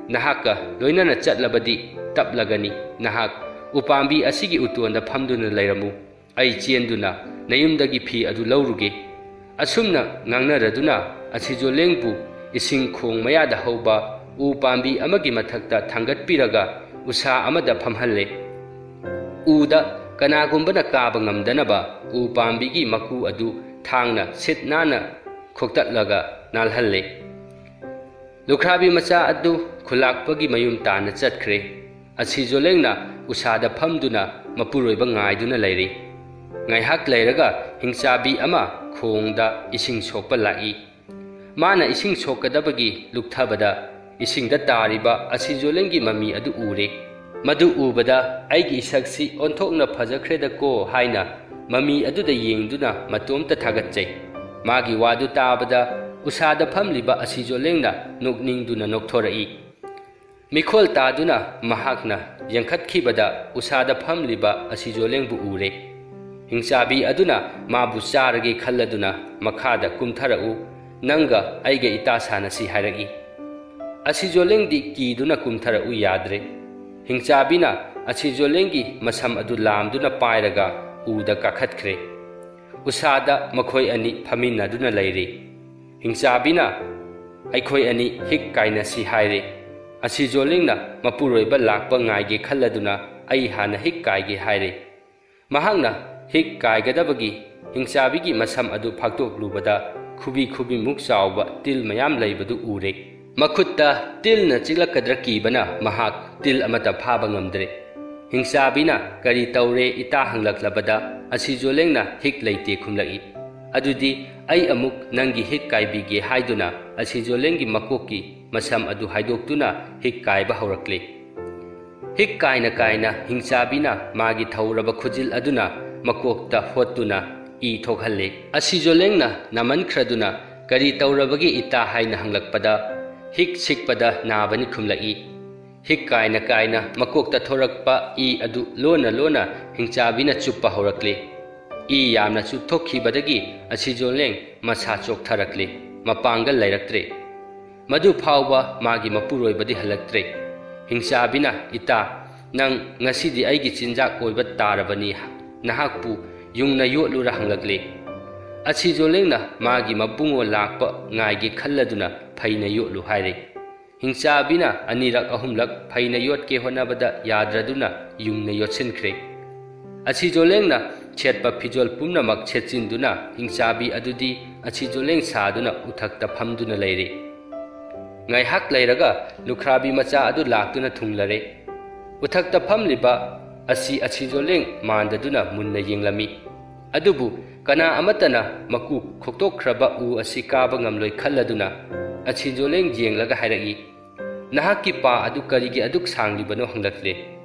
"ꯅꯍꯥꯛꯀ ꯂꯣꯏꯅꯅ ꯆꯠꯂꯕꯗꯤ ꯇꯞꯂꯒꯅꯤ꯫ ꯅꯍꯥꯛ ꯎꯄꯥꯝꯕꯤ ꯑꯁꯤꯒꯤ ꯎꯇꯣꯟꯗ ꯐꯝꯗꯨꯅ ꯂꯩꯔꯝꯃꯨ꯫ ꯑꯩ ꯆꯦꯟꯗꯨꯅ ꯅꯌꯨꯝꯗꯒꯤ ꯐꯤ ꯑꯗꯨ ꯂꯧꯔꯨꯒꯦ"꯫ ꯑꯁꯨꯝꯅ ꯉꯥꯡꯅꯔꯗꯨꯅ ꯑꯁꯤꯖꯣꯂꯦꯡꯕꯨ ꯏꯁꯤꯡ ꯈꯣꯡ ꯃꯌꯥꯗ ꯍꯧꯕ ꯎ ꯄꯥꯝꯕꯤ ꯑꯃꯒꯤ ꯃꯊꯛꯇ ꯊꯥꯡꯒꯠꯄꯤꯔꯒ ꯎꯁꯥ ꯑꯃꯗ ꯐꯝꯍꯜꯂꯦ꯫ ꯎꯗ ꯀꯅꯥꯒꯨꯝꯕꯅ ꯀꯥꯕ ꯉꯝꯗꯅꯕ ꯎ ꯄꯥꯝꯕꯤꯒꯤ ꯃꯀꯨ ꯑꯗꯨ ꯊꯥꯡꯅ ꯁꯤꯠ ꯅꯥꯟꯅ ꯈꯣꯛꯇꯠꯂꯒ ꯅꯥꯜꯍꯜꯂꯦ꯫ ꯂꯨꯈ꯭ꯔꯥꯕꯤ ꯃꯆꯥ ꯑꯗꯨ ꯈꯨꯂꯥꯛꯄꯒꯤ ꯃꯌꯨꯝ ꯇꯥꯟꯅ ꯆꯠꯈ꯭ꯔꯦ꯫ ꯑꯁꯤꯖꯣꯂꯦꯡꯅ ꯎꯁꯥꯗ ꯐꯝꯗꯨꯅ ꯃꯄꯨꯔꯣꯏꯕ ꯉꯥꯏꯗꯨꯅ ꯂꯩꯔꯤ꯫ ꯉꯥꯏꯍꯥꯛ ꯂꯩꯔꯒ ꯍꯤꯡꯆꯥꯕꯤ ꯑꯃ ꯈꯣꯡꯗ ꯏꯁꯤꯡ ꯁꯣꯛꯄ ꯂꯥꯛꯏ꯫ ꯃꯥꯅ ꯏꯁꯤꯡ ꯁꯣꯛꯀꯗꯕꯒꯤ ꯂꯨꯛꯊꯕꯗ, ꯏꯁꯤꯡꯗ ꯇꯥꯔꯤꯕ ꯑꯁꯤꯖꯣꯂꯦꯡꯒꯤ ꯃꯃꯤ ꯑꯗꯨ ꯎꯔꯦ꯫ ꯃꯗꯨ ꯎꯕꯗ, "ꯑꯩꯒꯤ ꯏꯁꯛꯁꯤ ꯑꯣꯟꯊꯣꯛꯅ ꯐꯖꯈ꯭ꯔꯦꯗꯀꯣ" ꯍꯥꯏꯅ ꯃꯃꯤ ꯑꯗꯨꯗ ꯌꯦꯡꯗꯨꯅ ꯃꯇꯣꯝꯇ ꯊꯥꯒꯠꯆꯩ꯫ ꯃꯥꯒꯤ ꯋꯥꯗꯨ ꯇꯥꯕꯗ ꯎꯁꯥꯗ ꯐꯝꯂꯤꯕ ꯑꯁꯤꯖꯣꯂꯦꯡꯅ ꯅꯣꯛꯅꯤꯡꯗꯨꯅ ꯅꯣꯛꯊꯣꯔꯛꯏ꯫ ꯃꯤꯈꯣꯜ ꯇꯥꯗꯨꯅ ꯃꯍꯥꯛꯅ ꯌꯦꯡꯈꯠꯈꯤꯕꯗ ꯎꯁꯥꯗ ꯐꯝꯂꯤꯕ ꯑꯁꯤꯖꯣꯂꯦꯡꯕꯨ ꯎꯔꯦ꯫ ꯍꯤꯡꯆꯥꯕꯤ ꯑꯗꯨꯅ ꯃꯥꯕꯨ ꯆꯥꯔꯒꯦ ꯈꯜꯂꯗꯨꯅ ꯃꯈꯥꯗ ꯀꯨꯝꯊꯔꯛꯎ, ꯅꯪꯒ ꯑꯩꯒ ꯏꯇꯥ ꯁꯥꯟꯅꯁꯤ ꯍꯥꯏꯔꯛꯏ꯫ ꯑꯁꯤꯖꯣꯂꯦꯡꯗꯤ ꯀꯤꯗꯨꯅ ꯀꯨꯝꯊꯔꯛꯎ ꯌꯥꯗ꯭ꯔꯦ꯫ ꯍꯤꯡꯆꯥꯕꯤꯅ ꯑꯁꯤꯖꯣꯂꯦꯡꯒꯤ ꯃꯁꯝ ꯑꯗꯨ ꯂꯥꯝꯗꯨꯅ ꯄꯥꯏꯔꯒ ꯎꯗ ꯀꯥꯈꯠꯈ꯭ꯔꯦ꯫ ꯎꯁꯥꯗ ꯃꯈꯣꯏ ꯑꯅꯤ ꯐꯝꯃꯤꯟꯅꯗꯨꯅ ꯂꯩꯔꯤ꯫ ꯍꯤꯡꯆꯥꯕꯤꯅ, "ꯑꯩꯈꯣꯏ ꯑꯅꯤ ꯍꯤꯛ ꯀꯥꯏꯅꯁꯤ" ꯍꯥꯏꯔꯦ꯫ ꯑꯁꯤꯖꯣꯂꯦꯡꯅ ꯃꯄꯨꯔꯣꯏꯕ ꯂꯥꯛꯄ ꯉꯥꯏꯒꯦ ꯈꯜꯂꯗꯨꯅ ꯑꯩ ꯍꯥꯟꯅ ꯍꯤꯛ ꯀꯥꯏꯒꯦ ꯍꯥꯏꯔꯦ꯫ ꯃꯍꯥꯛꯅ ꯍꯤꯛ ꯀꯥꯏꯒꯗꯕꯒꯤ ꯍꯤꯡꯆꯥꯕꯤꯒꯤ ꯃꯁꯝ ꯑꯗꯨ ꯐꯥꯛꯇꯣꯛꯂꯨꯕꯗ ꯈꯨꯕꯤ ꯈꯨꯕꯤꯃꯨꯛ ꯆꯥꯎꯕ ꯇꯤꯜ ꯃꯌꯥꯝ ꯂꯩꯕꯗꯨ ꯎꯔꯦ꯫ ꯃꯈꯨꯠꯇ ꯇꯤꯜꯅ ꯆꯤꯛꯂꯛꯀꯗ꯭ꯔꯥ ꯀꯤꯕꯅ ꯃꯍꯥꯛ ꯇꯤꯜ ꯑꯃꯠꯇ ꯐꯥꯕ ꯉꯝꯗ꯭ꯔꯦ꯫ ꯍꯤꯡꯆꯥꯕꯤꯅ "ꯀꯔꯤ ꯇꯧꯔꯦ ꯏꯇꯥ?" ꯍꯪꯂꯛꯂꯕꯗ ꯑꯁꯤꯖꯣꯂꯦꯡꯅ "ꯍꯤꯛ ꯂꯩꯇꯦ" ꯈꯨꯝꯂꯛꯏ꯫ "ꯑꯗꯨꯗꯤ ꯑꯩ ꯑꯃꯨꯛ ꯅꯪꯒꯤ ꯍꯤꯛ ꯀꯥꯏꯕꯤꯒꯦ" ꯍꯥꯏꯗꯨꯅ ꯑꯁꯤꯖꯣꯂꯦꯡꯒꯤ ꯃꯀꯣꯛꯀꯤ ꯃꯁꯝ ꯑꯗꯨ ꯍꯥꯏꯗꯣꯛꯇꯨꯅ ꯍꯤꯛ ꯀꯥꯏꯕ ꯍꯧꯔꯛꯂꯦ꯫ ꯍꯤꯛ ꯀꯥꯏꯅ ꯀꯥꯏꯅ ꯍꯤꯡꯆꯥꯕꯤꯅ ꯃꯥꯒꯤ ꯊꯧꯔꯕ ꯈꯨꯖꯤꯜ ꯑꯗꯨꯅ ꯃꯀꯣꯛꯇ ꯍꯣꯠꯇꯨꯅ ꯏ ꯊꯣꯛꯍꯜꯂꯦ꯫ ꯑꯁꯤꯖꯣꯂꯦꯡꯅ ꯅꯥꯃꯟꯈ꯭ꯔꯗꯨꯅ "ꯀꯔꯤ ꯇꯧꯔꯕꯒꯦ ꯏꯇꯥ?" ꯍꯥꯏꯅ ꯍꯪꯂꯛꯄꯗ, "ꯍꯤꯛ ꯁꯤꯛꯄꯗ ꯅꯥꯕꯅꯤ" ꯈꯨꯝꯂꯛꯏ꯫ ꯍꯤꯛ ꯀꯥꯏꯅ ꯀꯥꯏꯅ ꯃꯀꯣꯛꯇ ꯊꯣꯔꯛꯄ ꯏ ꯑꯗꯨ ꯂꯣꯟꯅ ꯂꯣꯟꯅ ꯍꯤꯡꯆꯥꯕꯤꯅ ꯆꯨꯞꯄ ꯍꯧꯔꯛꯂꯦ꯫ ꯏ ꯌꯥꯝꯅ ꯆꯨꯞꯊꯣꯛꯈꯤꯕꯗꯒꯤ ꯑꯁꯤꯖꯣꯂꯦꯡ ꯃꯁꯥ ꯆꯣꯛꯊꯔꯛꯂꯦ꯫ ꯃꯄꯥꯡꯒꯜ ꯂꯩꯔꯛꯇ꯭ꯔꯦ꯫ ꯃꯗꯨ ꯐꯥꯎꯕ ꯃꯥꯒꯤ ꯃꯄꯨꯔꯣꯏꯕꯗꯤ ꯍꯜꯂꯛꯇ꯭ꯔꯦ꯫ ꯍꯤꯡꯆꯥꯕꯤꯅ, "ꯏꯇꯥ, ꯅꯪ ꯉꯁꯤꯗꯤ ꯑꯩꯒꯤ ꯆꯤꯟꯖꯥꯛ ꯑꯣꯏꯕ ꯇꯥꯔꯕꯅꯤ, ꯅꯍꯥꯛꯄꯨ ꯌꯨꯡꯅ ꯌꯣꯠꯂꯨꯔ" ꯍꯪꯂꯛꯂꯦ꯫ ꯑꯁꯤꯖꯣꯂꯦꯡꯅ ꯃꯥꯒꯤ ꯃꯕꯨꯡꯉꯣ ꯂꯥꯛꯄ ꯉꯥꯏꯒꯦ ꯈꯜꯂꯗꯨꯅ "ꯐꯩꯅ ꯌꯣꯠꯂꯨ" ꯍꯥꯏꯔꯦ꯫ ꯍꯤꯡꯆꯥꯕꯤꯅ ꯑꯅꯤꯔꯛ ꯑꯍꯨꯝꯂꯛ ꯐꯩꯅ ꯌꯣꯠꯀꯦ ꯍꯣꯠꯅꯕꯗ ꯌꯥꯗ꯭ꯔꯗꯨꯅ ꯌꯨꯡꯅ ꯌꯣꯠꯁꯤꯟꯈ꯭ꯔꯦ꯫ ꯑꯁꯤꯖꯣꯂꯦꯡꯅ ꯁꯦꯠꯄ ꯐꯤꯖꯣꯜ ꯄꯨꯝꯅꯃꯛ ꯁꯦꯠꯆꯤꯟꯗꯨꯅ ꯍꯤꯡꯆꯥꯕꯤ ꯑꯗꯨꯗꯤ ꯑꯁꯤꯖꯣꯂꯦꯡ ꯁꯥꯗꯨꯅ ꯎꯊꯛꯇ ꯐꯝꯗꯨꯅ ꯂꯩꯔꯦ꯫ ꯉꯥꯏꯍꯥꯛ ꯂꯩꯔꯒ ꯂꯨꯈ꯭ꯔꯥꯕꯤ ꯃꯆꯥ ꯑꯗꯨ ꯂꯥꯛꯇꯨꯅ ꯊꯨꯡꯂꯔꯦ꯫ ꯎꯊꯛꯇ ꯐꯝꯂꯤꯕ ꯑꯁꯤ ꯑꯁꯤꯖꯣꯂꯦꯡ ꯃꯥꯟꯗꯗꯨꯅ ꯃꯨꯟꯅ ꯌꯦꯡꯂꯝꯃꯤ꯫ ꯑꯗꯨꯕꯨ ꯀꯅꯥ ꯑꯃꯠꯇꯅ ꯃꯀꯨ ꯈꯣꯛꯇꯣꯛꯈ꯭ꯔꯕ ꯎ ꯑꯁꯤ ꯀꯥꯕ ꯉꯝꯂꯣꯏ ꯈꯜꯂꯗꯨꯅ ꯑꯁꯤꯖꯣꯂꯦꯡ ꯌꯦꯡꯂꯒ ꯍꯥꯏꯔꯛꯏ, "ꯅꯍꯥꯛꯀꯤ ꯄꯥ ꯑꯗꯨ ꯀꯔꯤꯒꯤ ꯑꯗꯨꯛ ꯁꯥꯡꯂꯤꯕꯅꯣ?" ꯍꯪꯂꯛꯂꯦ꯫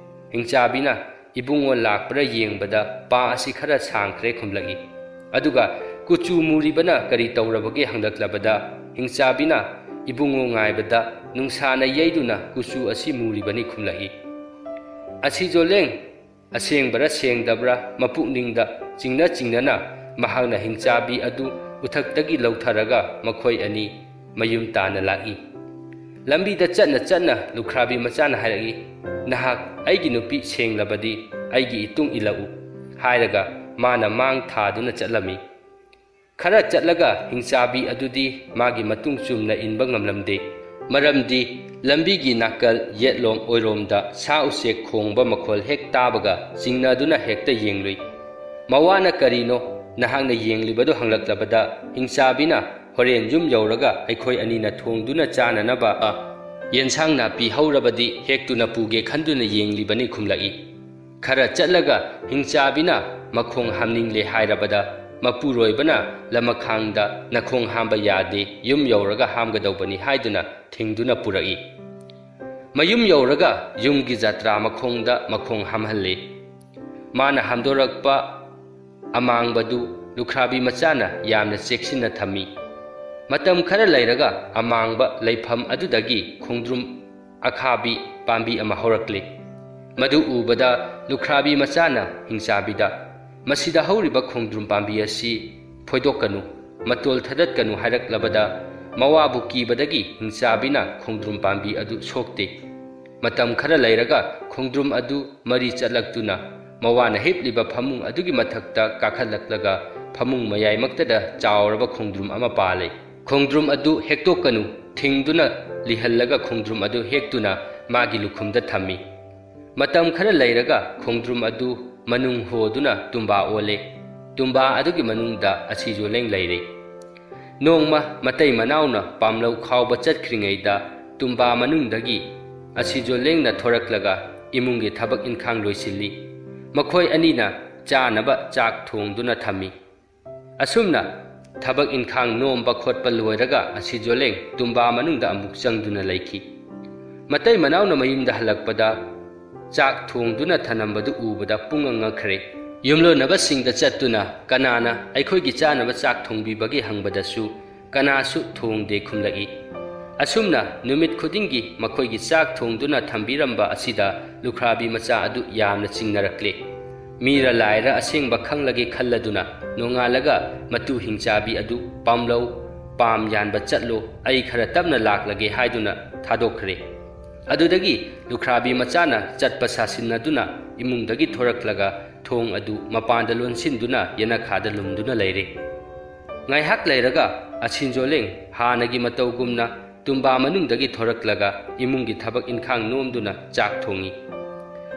ꯍꯤꯡꯆꯥꯕꯤꯅ, "ꯏꯕꯨꯡꯉꯣ ꯂꯥꯛꯄ꯭ꯔꯥ ꯌꯦꯡꯕꯗ ꯄꯥ ꯑꯁꯤ ꯈꯔ ꯁꯥꯡꯈ꯭ꯔꯦ" ꯈꯨꯝꯂꯛꯏ꯫ ꯑꯗꯨꯒ "ꯀꯨꯆꯨ ꯃꯨꯔꯤꯕꯅ ꯀꯔꯤ ꯇꯧꯔꯕꯒꯦ?" ꯍꯪꯂꯛꯂꯕꯗ ꯍꯤꯡꯆꯥꯕꯤꯅ, "ꯏꯕꯨꯡꯉꯣ ꯉꯥꯏꯕꯗ ꯅꯨꯡꯁꯥꯅ ꯌꯩꯗꯨꯅ ꯀꯨꯆꯨ ꯑꯁꯤ ꯃꯨꯔꯤꯕꯅꯤ" ꯈꯨꯝꯂꯛꯏ꯫ ꯑꯁꯤꯖꯣꯂꯦꯡ ꯑꯁꯦꯡꯕꯔꯥ ꯁꯦꯡꯗꯕ꯭ꯔꯥ ꯃꯄꯨꯛꯅꯤꯡꯗ ꯆꯤꯡꯅ ꯆꯤꯡꯅꯅ ꯃꯍꯥꯛꯅ ꯍꯤꯡꯆꯥꯕꯤ ꯑꯗꯨ ꯎꯊꯛꯇꯒꯤ ꯂꯧꯊꯔꯒ ꯃꯈꯣꯏ ꯑꯅꯤ ꯃꯌꯨꯝ ꯇꯥꯅ ꯂꯥꯛꯏ꯫ ꯂꯝꯕꯤꯗ ꯆꯠꯅ ꯆꯠꯅ ꯂꯨꯈ꯭ꯔꯥꯕꯤ ꯃꯆꯥꯅ ꯍꯥꯏꯔꯛꯏ, "ꯅꯍꯥꯛ ꯑꯩꯒꯤ ꯅꯨꯄꯤ ꯁꯦꯡꯂꯕꯗꯤ ꯑꯩꯒꯤ ꯏꯇꯨꯡ ꯏꯜꯂꯛꯎ" ꯍꯥꯏꯔꯒ ꯃꯥꯅ ꯃꯥꯡ ꯊꯥꯗꯨꯅ ꯆꯠꯂꯝꯃꯤ꯫ ꯈꯔ ꯆꯠꯂꯒ ꯍꯤꯡꯆꯥꯕꯤ ꯑꯗꯨꯗꯤ ꯃꯥꯒꯤ ꯃꯇꯨꯡ ꯆꯨꯝꯅ ꯏꯟꯕ ꯉꯝꯂꯝꯗꯦ꯫ ꯃꯔꯝꯗꯤ ꯂꯝꯕꯤꯒꯤ ꯅꯥꯀꯜ ꯌꯦꯠꯂꯣꯝ ꯑꯣꯏꯔꯣꯝꯗ ꯁꯥ ꯎꯆꯦꯛ ꯈꯣꯡꯕ ꯃꯈꯣꯜ ꯍꯦꯛ ꯇꯥꯕꯒ ꯆꯤꯡꯅꯗꯨꯅ ꯍꯦꯛꯇ ꯌꯦꯡꯂꯨꯏ꯫ ꯃꯋꯥꯅ "ꯀꯔꯤꯅꯣ ꯅꯍꯥꯛꯅ ꯌꯦꯡꯂꯤꯕꯗꯨ?" ꯍꯪꯂꯛꯂꯕꯗ ꯍꯤꯡꯆꯥꯕꯤꯅ, "ꯍꯣꯔꯦꯟ ꯌꯨꯝ ꯌꯧꯔꯒ ꯑꯩꯈꯣꯏ ꯑꯅꯤꯅ ꯊꯣꯡꯗꯨꯅ ꯆꯥꯅꯅꯕ ꯌꯦꯟꯁꯥꯡ ꯅꯥꯄꯤ ꯍꯧꯔꯕꯗꯤ ꯍꯦꯛꯇꯨꯅ ꯄꯨꯒꯦ ꯈꯟꯗꯨꯅ ꯌꯦꯡꯂꯤꯕꯅꯤ" ꯈꯨꯝꯂꯛꯏ꯫ ꯈꯔ ꯆꯠꯂꯒ ꯍꯤꯡꯆꯥꯕꯤꯅ ꯃꯈꯣꯡ ꯍꯥꯝꯅꯤꯡꯂꯦ ꯍꯥꯏꯔꯕꯗ ꯃꯄꯨꯔꯣꯏꯕꯅ ꯂꯃꯈꯥꯡꯗ ꯅꯈꯣꯡ ꯍꯥꯝꯕ ꯌꯥꯗꯦ, ꯌꯨꯝ ꯌꯧꯔꯒ ꯍꯥꯝꯒꯗꯧꯕꯅꯤ ꯍꯥꯏꯗꯨꯅ ꯊꯤꯡꯗꯨꯅ ꯄꯨꯔꯛꯏ꯫ ꯃꯌꯨꯝ ꯌꯧꯔꯒ ꯌꯨꯝꯒꯤ ꯖꯇ꯭ꯔꯥ ꯃꯈꯣꯡꯗ ꯃꯈꯣꯡ ꯍꯥꯝꯍꯜꯂꯤ꯫ ꯃꯥꯅ ꯍꯥꯝꯗꯣꯔꯛꯄ ꯑꯃꯥꯡꯕꯗꯨ ꯂꯨꯈ꯭ꯔꯥꯕꯤ ꯃꯆꯥꯅ ꯌꯥꯝꯅ ꯆꯦꯛꯁꯤꯟꯅ ꯊꯝꯃꯤ꯫ ꯃꯇꯝ ꯈꯔ ꯂꯩꯔꯒ ꯑꯃꯥꯡꯕ ꯂꯩꯐꯝ ꯑꯗꯨꯗꯒꯤ ꯈꯣꯡꯗ꯭ꯔꯨꯝ ꯑꯈꯥꯕꯤ ꯄꯥꯝꯕꯤ ꯑꯃ ꯍꯧꯔꯛꯂꯤ꯫ ꯃꯗꯨ ꯎꯕꯗ ꯂꯨꯈ꯭ꯔꯥꯕꯤ ꯃꯆꯥꯅ ꯍꯤꯡꯆꯥꯕꯤꯗ, "ꯃꯁꯤꯗ ꯍꯧꯔꯤꯕ ꯈꯣꯡꯗ꯭ꯔꯨꯝ ꯄꯥꯝꯕꯤ ꯑꯁꯤ ꯐꯣꯏꯗꯣꯛꯀꯅꯨ, ꯃꯇꯣꯜ ꯊꯗꯠꯀꯅꯨ" ꯍꯥꯏꯔꯛꯂꯕꯗ, ꯃꯋꯥꯕꯨ ꯀꯤꯕꯗꯒꯤ ꯍꯤꯡꯆꯥꯕꯤꯅ ꯈꯣꯡꯗ꯭ꯔꯨꯝ ꯄꯥꯝꯕꯤ ꯑꯗꯨ ꯁꯣꯛꯇꯦ꯫ ꯃꯇꯝ ꯈꯔ ꯂꯩꯔꯒ ꯈꯣꯡꯗ꯭ꯔꯨꯝ ꯑꯗꯨ ꯃꯔꯤ ꯆꯠꯂꯛꯇꯨꯅ ꯃꯋꯥꯅ ꯍꯤꯞꯂꯤꯕ ꯐꯃꯨꯡ ꯑꯗꯨꯒꯤ ꯃꯊꯛꯇ ꯀꯥꯈꯠꯂꯛꯂꯒ ꯐꯃꯨꯡ ꯃꯌꯥꯏꯃꯛꯇꯗ ꯆꯥꯎꯔꯕ ꯈꯣꯡꯗ꯭ꯔꯨꯝ ꯑꯃ ꯄꯥꯜꯂꯦ꯫ "ꯈꯣꯡꯗ꯭ꯔꯨꯝ ꯑꯗꯨ ꯍꯦꯛꯇꯣꯛꯀꯅꯨ, ꯊꯤꯡꯗꯨꯅ ꯂꯤꯍꯜꯂꯒ ꯈꯣꯡꯗ꯭ꯔꯨꯝ ꯑꯗꯨ ꯍꯦꯛꯇꯨꯅ ꯃꯥꯒꯤ ꯂꯨꯈꯨꯝꯗ ꯊꯝꯃꯤ꯫ ꯃꯇꯝ ꯈꯔ ꯂꯩꯔꯒ ꯈꯣꯡꯗ꯭ꯔꯨꯝ ꯑꯗꯨ ꯃꯅꯨꯡ ꯍꯣꯗꯨꯅ ꯇꯨꯝꯕꯥ ꯑꯣꯜꯂꯦ꯫ ꯇꯨꯝꯕꯥ ꯑꯗꯨꯒꯤ ꯃꯅꯨꯡꯗ ꯑꯁꯤꯖꯣꯂꯦꯡ ꯂꯩꯔꯦ꯫ ꯅꯣꯡꯃ ꯃꯇꯩ ꯃꯅꯥꯎꯅ ꯄꯥꯝꯂꯧ ꯈꯥꯎꯕ ꯆꯠꯈ꯭ꯔꯤꯉꯩꯗ ꯇꯨꯝꯕꯥ ꯃꯅꯨꯡꯗꯒꯤ ꯑꯁꯤꯖꯣꯂꯦꯡꯅ ꯊꯣꯔꯛꯂꯒ ꯏꯃꯨꯡꯒꯤ ꯊꯕꯛ ꯏꯟꯈꯥꯡ ꯂꯣꯏꯁꯤꯜꯂꯤ꯫ ꯃꯈꯣꯏ ꯑꯅꯤꯅ ꯆꯥꯅꯕ ꯆꯥꯛ ꯊꯣꯡꯗꯨꯅ ꯊꯝꯃꯤ꯫ ꯑꯁꯨꯝꯅ ꯊꯕꯛ ꯏꯟꯈꯥꯡ ꯅꯣꯝꯕ ꯈꯣꯠꯄ ꯂꯣꯏꯔꯒ ꯑꯁꯤꯖꯣꯂꯦꯡ ꯇꯨꯝꯕꯥ ꯃꯅꯨꯡꯗ ꯑꯃꯨꯛ ꯆꯪꯗꯨꯅ ꯂꯩꯈꯤ꯫ ꯃꯇꯩ ꯃꯅꯥꯎꯅ ꯃꯌꯨꯝꯗ ꯍꯜꯂꯛꯄꯗ ꯆꯥꯛ ꯊꯣꯡꯗꯨꯅ ꯊꯅꯝꯕꯗꯨ ꯎꯕꯗ ꯄꯨꯡꯉꯛ ꯉꯛꯈ꯭ꯔꯦ꯫ ꯌꯨꯝꯂꯣꯟꯅꯕꯁꯤꯡꯗ ꯆꯠꯇꯨꯅ, "ꯀꯅꯥꯅ ꯑꯩꯈꯣꯏꯒꯤ ꯆꯥꯅꯕ ꯆꯥꯛ ꯊꯣꯡꯕꯤꯕꯒꯦ?" ꯍꯪꯕꯗꯁꯨ ꯀꯅꯥꯁꯨ ꯊꯣꯡꯗꯦ ꯈꯨꯝꯂꯛꯏ꯫ ꯑꯁꯨꯝꯅ ꯅꯨꯃꯤꯠ ꯈꯨꯗꯤꯡꯒꯤ ꯃꯈꯣꯏꯒꯤ ꯆꯥꯛ ꯊꯣꯡꯗꯨꯅ ꯊꯝꯕꯤꯔꯝꯕ ꯑꯁꯤꯗ ꯂꯨꯈ꯭ꯔꯥꯕꯤ ꯃꯆꯥ ꯑꯗꯨ ꯌꯥꯝꯅ ꯆꯤꯡꯅꯔꯛꯂꯦ꯫ "ꯃꯤꯔ ꯂꯥꯏꯔ ꯑꯁꯦꯡꯕ ꯈꯪꯂꯒꯦ" ꯈꯜꯂꯗꯨꯅ ꯅꯣꯡꯉꯥꯜꯂꯒ ꯃꯇꯨ ꯍꯤꯡꯆꯥꯕꯤ ꯑꯗꯨ, "ꯄꯥꯝꯂꯧ, ꯄꯥꯝ ꯌꯥꯟꯕ ꯆꯠꯂꯣ, ꯑꯩ ꯈꯔ ꯇꯞꯅ ꯂꯥꯛꯂꯒꯦ" ꯍꯥꯏꯗꯨꯅ ꯊꯥꯗꯣꯛꯈ꯭ꯔꯦ꯫ ꯑꯗꯨꯗꯒꯤ ꯂꯨꯈ꯭ꯔꯥꯕꯤ ꯃꯆꯥꯅ ꯆꯠꯄ ꯁꯥꯁꯤꯟꯅꯗꯨꯅ ꯏꯃꯨꯡꯗꯒꯤ ꯊꯣꯔꯛꯂꯒ ꯊꯣꯡ ꯑꯗꯨ ꯃꯄꯥꯟꯗ ꯂꯣꯟꯁꯤꯟꯗꯨꯅ ꯌꯦꯅꯈꯥꯗ ꯂꯨꯝꯗꯨꯅ ꯂꯩꯔꯦ꯫ ꯉꯥꯏꯍꯥꯛ ꯂꯩꯔꯒ ꯑꯁꯤꯟꯖꯣꯂꯦꯡ ꯍꯥꯟꯅꯒꯤ ꯃꯇꯧꯒꯨꯝꯅ ꯇꯨꯝꯕꯥ ꯃꯅꯨꯡꯗꯒꯤ ꯊꯣꯔꯛꯂꯒ ꯏꯃꯨꯡꯒꯤ ꯊꯕꯛ ꯏꯟꯈꯥꯡ ꯅꯣꯝꯗꯨꯅ ꯆꯥꯛ ꯊꯣꯡꯏ꯫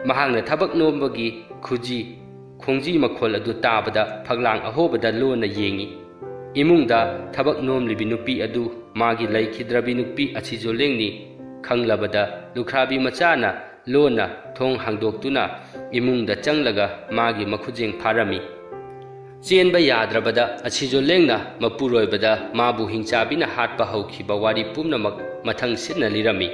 ꯃꯍꯥꯛꯅ ꯊꯕꯛ ꯅꯣꯝꯕꯒꯤ ꯈꯨꯖꯤ, ꯈꯣꯡꯖꯤ ꯃꯈꯣꯜ ꯑꯗꯨ ꯇꯥꯕꯗ ꯐꯛꯂꯥꯡ ꯑꯍꯣꯕꯗ ꯂꯣꯟꯅ ꯌꯦꯡꯏ꯫ ꯏꯃꯨꯡꯗ ꯊꯕꯛ ꯅꯣꯝꯂꯤꯕꯤ ꯅꯨꯄꯤ ꯑꯗꯨ ꯃꯥꯒꯤ ꯂꯩꯈꯤꯗ꯭ꯔꯕꯤ ꯅꯨꯄꯤ ꯑꯁꯤꯖꯣꯂꯦꯡꯅꯤ ꯈꯪꯂꯕꯗ ꯂꯨꯈ꯭ꯔꯥꯕꯤ ꯃꯆꯥꯅ ꯂꯣꯟꯅ ꯊꯣꯡ ꯍꯥꯡꯗꯣꯛꯇꯨꯅ ꯏꯃꯨꯡꯗ ꯆꯪꯂꯒ ꯃꯥꯒꯤ ꯃꯈꯨꯖꯦꯡ ꯐꯥꯔꯝꯃꯤ꯫ ꯆꯦꯟꯕ ꯌꯥꯗ꯭ꯔꯕꯗ ꯑꯁꯤꯖꯣꯂꯦꯡꯅ ꯃꯄꯨꯔꯣꯏꯕꯗ ꯃꯥꯕꯨ ꯍꯤꯡꯆꯥꯕꯤꯅ ꯍꯥꯠꯄ ꯍꯧꯈꯤꯕ ꯋꯥꯔꯤ ꯄꯨꯝꯅꯃꯛ ꯃꯊꯪ ꯁꯤꯠꯅ ꯂꯤꯔꯝꯃꯤ꯫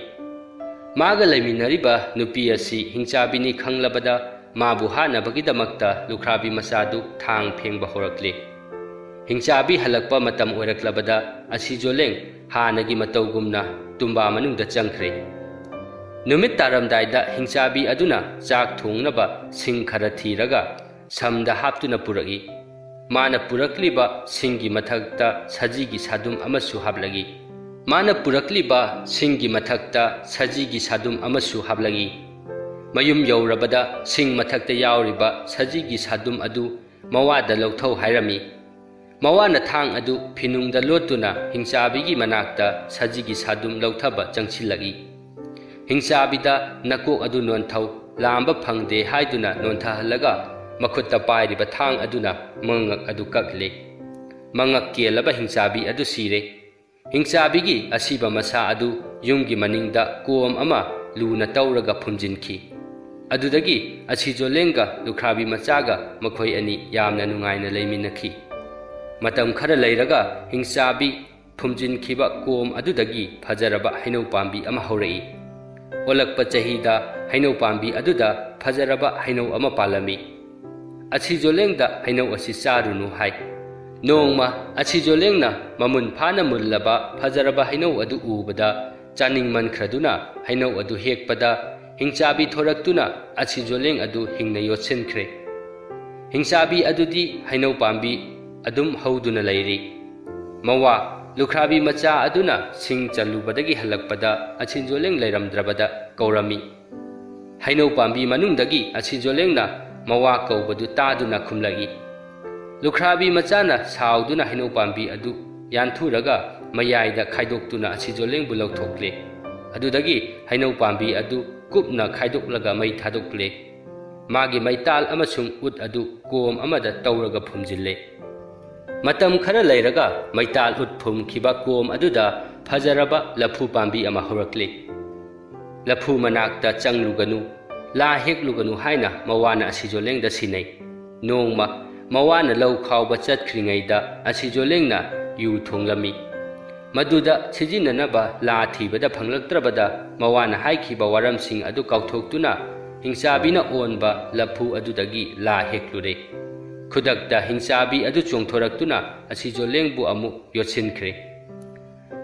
ꯃꯥꯒ ꯂꯩꯃꯤꯟꯅꯔꯤꯕ ꯅꯨꯄꯤ ꯑꯁꯤ ꯍꯤꯡꯆꯥꯕꯤꯅꯤ ꯈꯪꯂꯕꯗ ꯃꯥꯕꯨ ꯍꯥꯠꯅꯕꯒꯤꯗꯃꯛꯇ ꯂꯨꯈ꯭ꯔꯥꯕꯤ ꯃꯆꯥꯗꯨ ꯊꯥꯡ ꯐꯦꯡꯕ ꯍꯧꯔꯛꯂꯦ꯫ ꯍꯤꯡꯆꯥꯕꯤ ꯍꯜꯂꯛꯄ ꯃꯇꯝ ꯑꯣꯏꯔꯛꯂꯕꯗ ꯑꯁꯤꯖꯣꯂꯦꯡ ꯍꯥꯟꯅꯒꯤ ꯃꯇꯧꯒꯨꯝꯅ ꯇꯨꯝꯕꯥ ꯃꯅꯨꯡꯗ ꯆꯪꯈ꯭ꯔꯦ꯫ ꯅꯨꯃꯤꯠ ꯇꯥꯔꯝꯗꯥꯏꯗ ꯍꯤꯡꯆꯥꯕꯤ ꯑꯗꯨꯅ ꯆꯥꯛ ꯊꯣꯡꯅꯕ ꯁꯤꯡ ꯈꯔ ꯊꯤꯔꯒ ꯁꯝꯗ ꯍꯥꯞꯇꯨꯅ ꯄꯨꯔꯛꯏ꯫ ꯃꯥꯅ ꯄꯨꯔꯛꯂꯤꯕ ꯁꯤꯡꯒꯤ ꯃꯊꯛꯇ ꯁꯖꯤꯒꯤ ꯁꯥꯗꯨꯝ ꯑꯃꯁꯨ ꯍꯥꯞꯂꯛꯏ꯫ ꯃꯥꯅ ꯄꯨꯔꯛꯂꯤꯕ ꯁꯤꯡꯒꯤ ꯃꯊꯛꯇ ꯁꯖꯤꯒꯤ ꯁꯥꯗꯨꯝ ꯑꯃꯁꯨ ꯍꯥꯞꯂꯛꯏ꯫ ꯃꯌꯨꯝ ꯌꯧꯔꯕꯗ ꯁꯤꯡ ꯃꯊꯛꯇ ꯌꯥꯎꯔꯤꯕ ꯁꯖꯤꯒꯤ ꯁꯥꯗꯨꯝ ꯑꯗꯨ ꯃꯋꯥꯗ ꯂꯧꯊꯧ ꯍꯥꯏꯔꯝꯃꯤ꯫ ꯃꯋꯥꯅ ꯊꯥꯡ ꯑꯗꯨ ꯐꯤꯅꯨꯡꯗ ꯂꯣꯠꯇꯨꯅ ꯍꯤꯡꯆꯥꯕꯤꯒꯤ ꯃꯅꯥꯛꯇ ꯁꯖꯤꯒꯤ ꯁꯥꯗꯨꯝ ꯂꯧꯊꯕ ꯆꯪꯁꯤꯜꯂꯛꯏ꯫ ꯍꯤꯡꯆꯥꯕꯤꯗ ꯅꯀꯣꯛ ꯑꯗꯨ ꯅꯣꯟꯊꯧ, ꯂꯥꯝꯕ ꯐꯪꯗꯦ ꯍꯥꯏꯗꯨꯅ ꯅꯣꯟꯊꯍꯜꯂꯒ ꯃꯈꯨꯠꯇ ꯄꯥꯏꯔꯤꯕ ꯊꯥꯡ ꯑꯗꯨꯅ ꯃꯉꯛ ꯑꯗꯨ ꯀꯛꯂꯦ꯫ ꯃꯉꯛ ꯀꯦꯜꯂꯕ ꯍꯤꯡꯆꯥꯕꯤ ꯑꯗꯨ ꯁꯤꯔꯦ꯫ ꯍꯤꯡꯆꯥꯕꯤꯒꯤ ꯑꯁꯤꯕ ꯃꯁꯥ ꯑꯗꯨ ꯌꯨꯝꯒꯤ ꯃꯅꯤꯡꯗ ꯀꯣꯝ ꯑꯃ ꯂꯨꯅ ꯇꯧꯔꯒ ꯐꯨꯝꯖꯤꯟꯈꯤ꯫ ꯑꯗꯨꯗꯒꯤ ꯑꯁꯤꯖꯣꯂꯦꯡꯒ ꯂꯨꯈ꯭ꯔꯥꯕꯤ ꯃꯆꯥꯒ ꯃꯈꯣꯏ ꯑꯅꯤ ꯌꯥꯝꯅ ꯅꯨꯡꯉꯥꯏꯅ ꯂꯩꯃꯤꯟꯅꯈꯤ꯫ ꯃꯇꯝ ꯈꯔ ꯂꯩꯔꯒ ꯍꯤꯡꯆꯥꯕꯤ ꯐꯨꯝꯖꯤꯟꯈꯤꯕ ꯀꯣꯝ ꯑꯗꯨꯗꯒꯤ ꯐꯖꯔꯕ ꯍꯩꯅꯧ ꯄꯥꯝꯕꯤ ꯑꯃ ꯍꯧꯔꯛꯏ꯫ ꯑꯣꯜꯂꯛꯄ ꯆꯍꯤꯗ ꯍꯩꯅꯧ ꯄꯥꯝꯕꯤ ꯑꯗꯨꯗ ꯐꯖꯔꯕ ꯍꯩꯅꯧ ꯑꯃ ꯄꯥꯜꯂꯝꯃꯤ꯫ ꯑꯁꯤꯖꯣꯂꯦꯡꯗ ꯍꯩꯅꯧ ꯑꯁꯤ ꯆꯥꯔꯨꯅꯨ ꯍꯥꯏ꯫ ꯅꯣꯡꯃ ꯑꯁꯤꯖꯣꯂꯦꯡꯅ ꯃꯃꯨꯟ ꯐꯥꯅ ꯃꯨꯜꯂꯕ ꯐꯖꯔꯕ ꯍꯩꯅꯧ ꯑꯗꯨ ꯎꯕꯗ ꯆꯥꯅꯤꯡꯃꯟꯈ꯭ꯔꯗꯨꯅ ꯍꯩꯅꯧ ꯑꯗꯨ ꯍꯦꯛꯄꯗ ꯍꯤꯡꯆꯥꯕꯤ ꯊꯣꯔꯛꯇꯨꯅ ꯑꯁꯤꯖꯣꯂꯦꯡ ꯑꯗꯨ ꯍꯤꯡꯅ ꯌꯣꯠꯁꯤꯟꯈ꯭ꯔꯦ꯫ ꯍꯤꯡꯆꯥꯕꯤ ꯑꯗꯨꯗꯤ ꯍꯩꯅꯧ ꯄꯥꯝꯕꯤ ꯑꯗꯨꯝ ꯍꯧꯗꯨꯅ ꯂꯩꯔꯤ꯫ ꯃꯋꯥ, ꯂꯨꯈ꯭ꯔꯥꯕꯤ ꯃꯆꯥ ꯑꯗꯨꯅ ꯁꯤꯡ ꯆꯜꯂꯨꯕꯗꯒꯤ ꯍꯜꯂꯛꯄꯗ ꯑꯁꯤꯖꯣꯂꯦꯡ ꯂꯩꯔꯝꯗ꯭ꯔꯕꯗ ꯀꯧꯔꯝꯃꯤ꯫ ꯍꯩꯅꯧ ꯄꯥꯝꯕꯤ ꯃꯅꯨꯡꯗꯒꯤ ꯑꯁꯤꯖꯣꯂꯦꯡꯅ ꯃꯋꯥ ꯀꯧꯕꯗꯨ ꯇꯥꯗꯨꯅ ꯈꯨꯝꯂꯛꯏ꯫ ꯂꯨꯈ꯭ꯔꯥꯕꯤ ꯃꯆꯥꯅ ꯁꯥꯎꯗꯨꯅ ꯍꯩꯅꯧ ꯄꯥꯝꯕꯤ ꯑꯗꯨ ꯌꯥꯟꯊꯨꯔꯒ ꯃꯌꯥꯏꯗ ꯈꯥꯏꯗꯣꯛꯇꯨꯅ ꯑꯁꯤꯖꯣꯂꯦꯡꯕꯨ ꯂꯧꯊꯣꯛꯂꯦ꯫ ꯑꯗꯨꯗꯒꯤ ꯍꯩꯅꯧ ꯄꯥꯝꯕꯤ ꯑꯗꯨ ꯀꯨꯞꯅ ꯈꯥꯏꯗꯣꯛꯂꯒ ꯃꯩ ꯊꯥꯗꯣꯛꯂꯦ꯫ ꯃꯥꯒꯤ ꯃꯩꯇꯥꯜ ꯑꯃꯁꯨꯡ ꯎꯠ ꯑꯗꯨ ꯀꯣꯝ ꯑꯃꯗ ꯇꯧꯔꯒ ꯐꯨꯝꯖꯤꯜꯂꯦ꯫ ꯃꯇꯝ ꯈꯔ ꯂꯩꯔꯒ ꯃꯩꯇꯥꯜ ꯎꯠ ꯐꯨꯝꯈꯤꯕ ꯀꯣꯝ ꯑꯗꯨꯗ ꯐꯖꯔꯕ ꯂꯐꯨ ꯄꯥꯝꯕꯤ ꯑꯃ ꯍꯧꯔꯛꯂꯦ꯫ ꯂꯐꯨ ꯃꯅꯥꯛꯇ ꯆꯪꯂꯨꯒꯅꯨ, ꯂꯥ ꯍꯦꯛꯂꯨꯒꯅꯨ ꯍꯥꯏꯅ ꯃꯋꯥꯅ ꯑꯁꯤꯖꯣꯂꯦꯡꯗ ꯁꯤꯟꯅꯩ꯫ ꯅꯣꯡꯃ ꯃꯋꯥꯅ ꯂꯧ ꯈꯥꯎꯕ ꯆꯠꯈ꯭ꯔꯤꯉꯩꯗ ꯑꯁꯤꯖꯣꯂꯦꯡꯅ ꯌꯨ ꯊꯣꯡꯂꯝꯃꯤ꯫ ꯃꯗꯨꯗ ꯁꯤꯖꯤꯟꯅꯅꯕ ꯂꯥ ꯊꯤꯕꯗ ꯐꯪꯂꯛꯇ꯭ꯔꯕꯗ, ꯃꯋꯥꯅ ꯍꯥꯏꯈꯤꯕ ꯋꯥꯔꯝꯁꯤꯡ ꯑꯗꯨ ꯀꯥꯎꯊꯣꯛꯇꯨꯅ, ꯍꯤꯡꯆꯥꯕꯤꯅ ꯑꯣꯟꯕ ꯂꯐꯨ ꯑꯗꯨꯗꯒꯤ ꯂꯥ ꯍꯦꯛꯂꯨꯔꯦ꯫ ꯈꯨꯗꯛꯇ ꯍꯤꯡꯆꯥꯕꯤ ꯑꯗꯨ ꯆꯣꯡꯊꯣꯔꯛꯇꯨꯅ ꯑꯁꯤꯖꯣꯂꯦꯡꯕꯨ ꯑꯃꯨꯛ ꯌꯣꯠꯁꯤꯟꯈ꯭ꯔꯦ꯫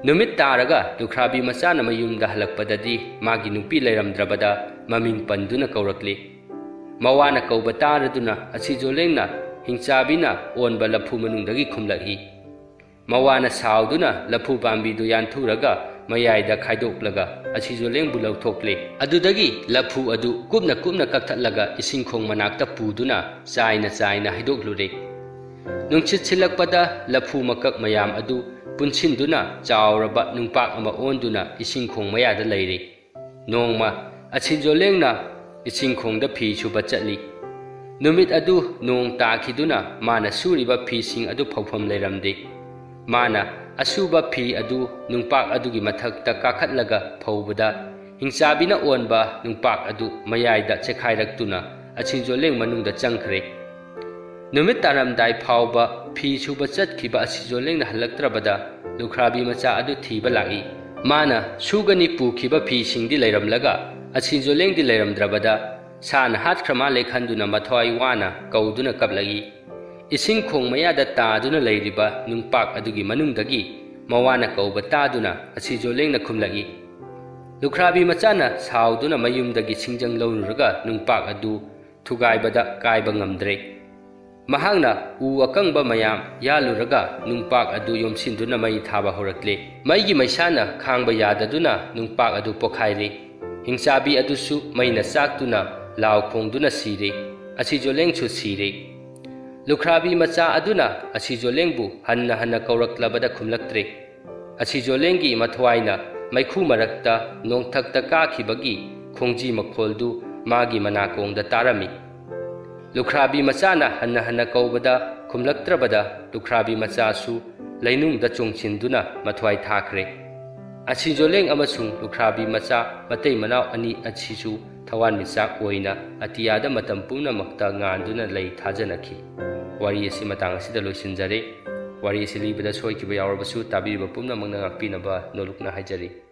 ꯅꯨꯃꯤꯠ ꯇꯥꯔꯒ ꯂꯨꯈ꯭ꯔꯥꯕꯤ ꯃꯆꯥꯅ ꯃꯌꯨꯝꯗ ꯍꯜꯂꯛꯄꯗꯗꯤ, ꯃꯥꯒꯤ ꯅꯨꯄꯤ ꯂꯩꯔꯝꯗ꯭ꯔꯕꯗ ꯃꯃꯤꯡ ꯄꯟꯗꯨꯅ ꯀꯧꯔꯛꯂꯤ꯫ ꯃꯋꯥꯅ ꯀꯧꯕ ꯇꯥꯔꯗꯨꯅ ꯑꯁꯤꯖꯣꯂꯦꯡꯅ ꯍꯤꯡꯆꯥꯕꯤꯅ ꯑꯣꯟꯕ ꯂꯐꯨ ꯃꯅꯨꯡꯗꯒꯤ ꯈꯨꯝꯂꯛꯏ꯫ ꯃꯋꯥꯅ ꯁꯥꯎꯗꯨꯅ ꯂꯐꯨ ꯄꯥꯝꯕꯤꯗꯨ ꯌꯥꯟꯊꯨꯔꯒ ꯃꯌꯥꯏꯗ ꯈꯥꯏꯗꯣꯛꯂꯒ ꯑꯁꯤꯖꯣꯂꯦꯡꯕꯨ ꯂꯧꯊꯣꯛꯂꯦ꯫ ꯑꯗꯨꯗꯒꯤ ꯂꯐꯨ ꯑꯗꯨ ꯀꯨꯞꯅ ꯀꯨꯞꯅ ꯀꯛꯊꯠꯂꯒ ꯏꯁꯤꯡ ꯈꯣꯡ ꯃꯅꯥꯛꯇ ꯄꯨꯗꯨꯅ ꯆꯥꯏꯅ ꯆꯥꯏꯅ ꯍꯩꯗꯣꯛꯂꯨꯔꯦ꯫ ꯅꯨꯡꯁꯤꯠ ꯁꯤꯠꯂꯛꯄꯗ ꯂꯐꯨ ꯃꯀꯛ ꯃꯌꯥꯝ ꯑꯗꯨ ꯄꯨꯟꯁꯤꯟꯗꯨꯅ ꯆꯥꯎꯔꯕ ꯅꯨꯡꯄꯥꯛ ꯑꯃ ꯑꯣꯟꯗꯨꯅ ꯏꯁꯤꯡ ꯈꯣꯡ ꯃꯌꯥꯗ ꯂꯩꯔꯦ꯫ ꯅꯣꯡꯃ ꯑꯁꯤꯖꯣꯂꯦꯡꯅ ꯏꯁꯤꯡ ꯈꯣꯡꯗ ꯐꯤ ꯁꯨꯕ ꯆꯠꯂꯤ꯫ ꯅꯨꯃꯤꯠ ꯑꯗꯨ ꯅꯣꯡ ꯇꯥꯈꯤꯗꯨꯅ ꯃꯥꯅ ꯁꯨꯔꯤꯕ ꯐꯤꯁꯤꯡ ꯑꯗꯨ ꯐꯧꯐꯝ ꯂꯩꯔꯝꯗꯦ꯫ ꯃꯥꯅ ꯑꯁꯨꯕ ꯐꯤ ꯑꯗꯨ ꯅꯨꯡꯄꯥꯛ ꯑꯗꯨꯒꯤ ꯃꯊꯛꯇ ꯀꯥꯈꯠꯂꯒ ꯐꯧꯕꯗ, ꯍꯤꯡꯆꯥꯕꯤꯅ ꯑꯣꯟꯕ ꯅꯨꯡꯄꯥꯛ ꯑꯗꯨ ꯃꯌꯥꯏꯗ ꯆꯦꯈꯥꯏꯔꯛꯇꯨꯅ ꯑꯁꯤꯖꯣꯂꯦꯡ ꯃꯅꯨꯡꯗ ꯆꯪꯈ꯭ꯔꯦ꯫ ꯅꯨꯃꯤꯠ ꯇꯥꯔꯝꯗꯥꯏ ꯐꯥꯎꯕ ꯐꯤ ꯁꯨꯕ ꯆꯠꯈꯤꯕ ꯑꯁꯤꯖꯣꯂꯦꯡꯅ ꯍꯜꯂꯛꯇ꯭ꯔꯕꯗ, ꯂꯨꯈ꯭ꯔꯥꯕꯤ ꯃꯆꯥ ꯑꯗꯨ ꯊꯤꯕ ꯂꯥꯛꯏ꯫ ꯃꯥꯅ ꯁꯨꯒꯅꯤ ꯄꯨꯈꯤꯕ ꯐꯤꯁꯤꯡꯗꯤ ꯂꯩꯔꯝꯂꯒ, ꯑꯁꯤꯖꯣꯂꯦꯡꯗꯤ ꯂꯩꯔꯝꯗ꯭ꯔꯕꯗ, ꯁꯥꯅ ꯍꯥꯠꯈ꯭ꯔ ꯃꯥꯜꯂꯦ ꯈꯟꯗꯨꯅ ꯃꯊ꯭ꯋꯥꯏ ꯋꯥꯅ ꯀꯧꯗꯨꯅ ꯀꯞꯂꯛꯏ꯫ ꯏꯁꯤꯡ ꯈꯣꯡ ꯃꯌꯥꯗ ꯇꯥꯗꯨꯅ ꯂꯩꯔꯤꯕ ꯅꯨꯡꯄꯥꯛ ꯑꯗꯨꯒꯤ ꯃꯅꯨꯡꯗꯒꯤ ꯃꯋꯥꯅ ꯀꯧꯕ ꯇꯥꯗꯨꯅ ꯑꯁꯤꯖꯣꯂꯦꯡꯅ ꯈꯨꯝꯂꯛꯏ꯫ ꯂꯨꯈ꯭ꯔꯥꯕꯤ ꯃꯆꯥꯅ ꯁꯥꯎꯗꯨꯅ ꯃꯌꯨꯝꯗꯒꯤ ꯁꯤꯡꯖꯪ ꯂꯧꯔꯨꯔꯒ ꯅꯨꯡꯄꯥꯛ ꯑꯗꯨ ꯊꯨꯒꯥꯏꯕꯗ ꯀꯥꯏꯕ ꯉꯝꯗ꯭ꯔꯦ꯫ ꯃꯍꯥꯛꯅ ꯎ ꯑꯀꯪꯕ ꯃꯌꯥꯝ ꯌꯥꯜꯂꯨꯔꯒ ꯅꯨꯡꯄꯥꯛ ꯑꯗꯨ ꯌꯣꯝꯁꯤꯟꯗꯨꯅ ꯃꯩ ꯊꯥꯕ ꯍꯧꯔꯛꯂꯦ꯫ ꯃꯩꯒꯤ ꯃꯩꯁꯥꯅ ꯈꯥꯡꯕ ꯌꯥꯗꯗꯨꯅ ꯅꯨꯡꯄꯥꯛ ꯑꯗꯨ ꯄꯣꯈꯥꯏꯔꯦ꯫ ꯍꯤꯡꯆꯥꯕꯤ ꯑꯗꯨꯁꯨ ꯃꯩꯅ ꯆꯥꯛꯇꯨꯅ ꯂꯥꯎ ꯈꯣꯡꯗꯨꯅ ꯁꯤꯔꯦ꯫ ꯑꯁꯤꯖꯣꯂꯦꯡꯁꯨ ꯁꯤꯔꯦ꯫ ꯂꯨꯈ꯭ꯔꯥꯕꯤ ꯃꯆꯥ ꯑꯗꯨꯅ ꯑꯁꯤꯖꯣꯂꯦꯡꯕꯨ ꯍꯟꯅ ꯍꯟꯅ ꯀꯧꯔꯛꯂꯕꯗ ꯈꯨꯝꯂꯛꯇ꯭ꯔꯦ꯫ ꯑꯁꯤꯖꯣꯂꯦꯡꯒꯤ ꯃꯊ꯭ꯋꯥꯏꯅ ꯃꯩꯈꯨ ꯃꯔꯛꯇ ꯅꯣꯡꯊꯛꯇ ꯀꯥꯈꯤꯕꯒꯤ ꯈꯣꯡꯖꯤ ꯃꯈꯣꯜꯗꯨ ꯃꯥꯒꯤ ꯃꯅꯥꯀꯣꯡꯗ ꯇꯥꯔꯝꯃꯤ꯫ ꯂꯨꯈ꯭ꯔꯥꯕꯤ ꯃꯆꯥꯅ ꯍꯟꯅ ꯍꯟꯅ ꯀꯧꯕꯗ ꯈꯨꯝꯂꯛꯇ꯭ꯔꯕꯗ, ꯂꯨꯈ꯭ꯔꯥꯕꯤ ꯃꯆꯥꯁꯨ ꯂꯩꯅꯨꯡꯗ ꯆꯣꯡꯁꯤꯟꯗꯨꯅ ꯃꯊ꯭ꯋꯥꯏ ꯊꯥꯈ꯭ꯔꯦ꯫ ꯑꯁꯤꯖꯣꯂꯦꯡ ꯑꯃꯁꯨꯡ ꯂꯨꯈ꯭ꯔꯥꯕꯤ ꯃꯆꯥ ꯃꯇꯩ ꯃꯅꯥꯎ ꯑꯅꯤ ꯑꯁꯤꯁꯨ ꯊꯋꯥꯟꯃꯤꯆꯥꯛ ꯑꯣꯏꯅ ꯑꯇꯤꯌꯥꯗ ꯃꯇꯝ ꯄꯨꯝꯅꯃꯛꯇ ꯉꯥꯟꯗꯨꯅ ꯂꯩ ꯊꯥꯖꯅꯈꯤ꯫ ꯋꯥꯔꯤ ꯑꯁꯤ ꯃꯇꯥꯡ ꯑꯁꯤꯗ ꯂꯣꯏꯁꯤꯟꯖꯔꯦ꯫ ꯋꯥꯔꯤ ꯑꯁꯤ ꯂꯤꯕꯗ ꯁꯣꯏꯈꯤꯕ ꯌꯥꯎꯔꯕꯁꯨ ꯇꯥꯕꯤꯔꯤꯕ ꯄꯨꯝꯅꯃꯛꯅ ꯉꯥꯛꯄꯤꯅꯕ ꯅꯣꯂꯨꯛꯅ ꯍꯥꯏꯖꯔꯤ꯫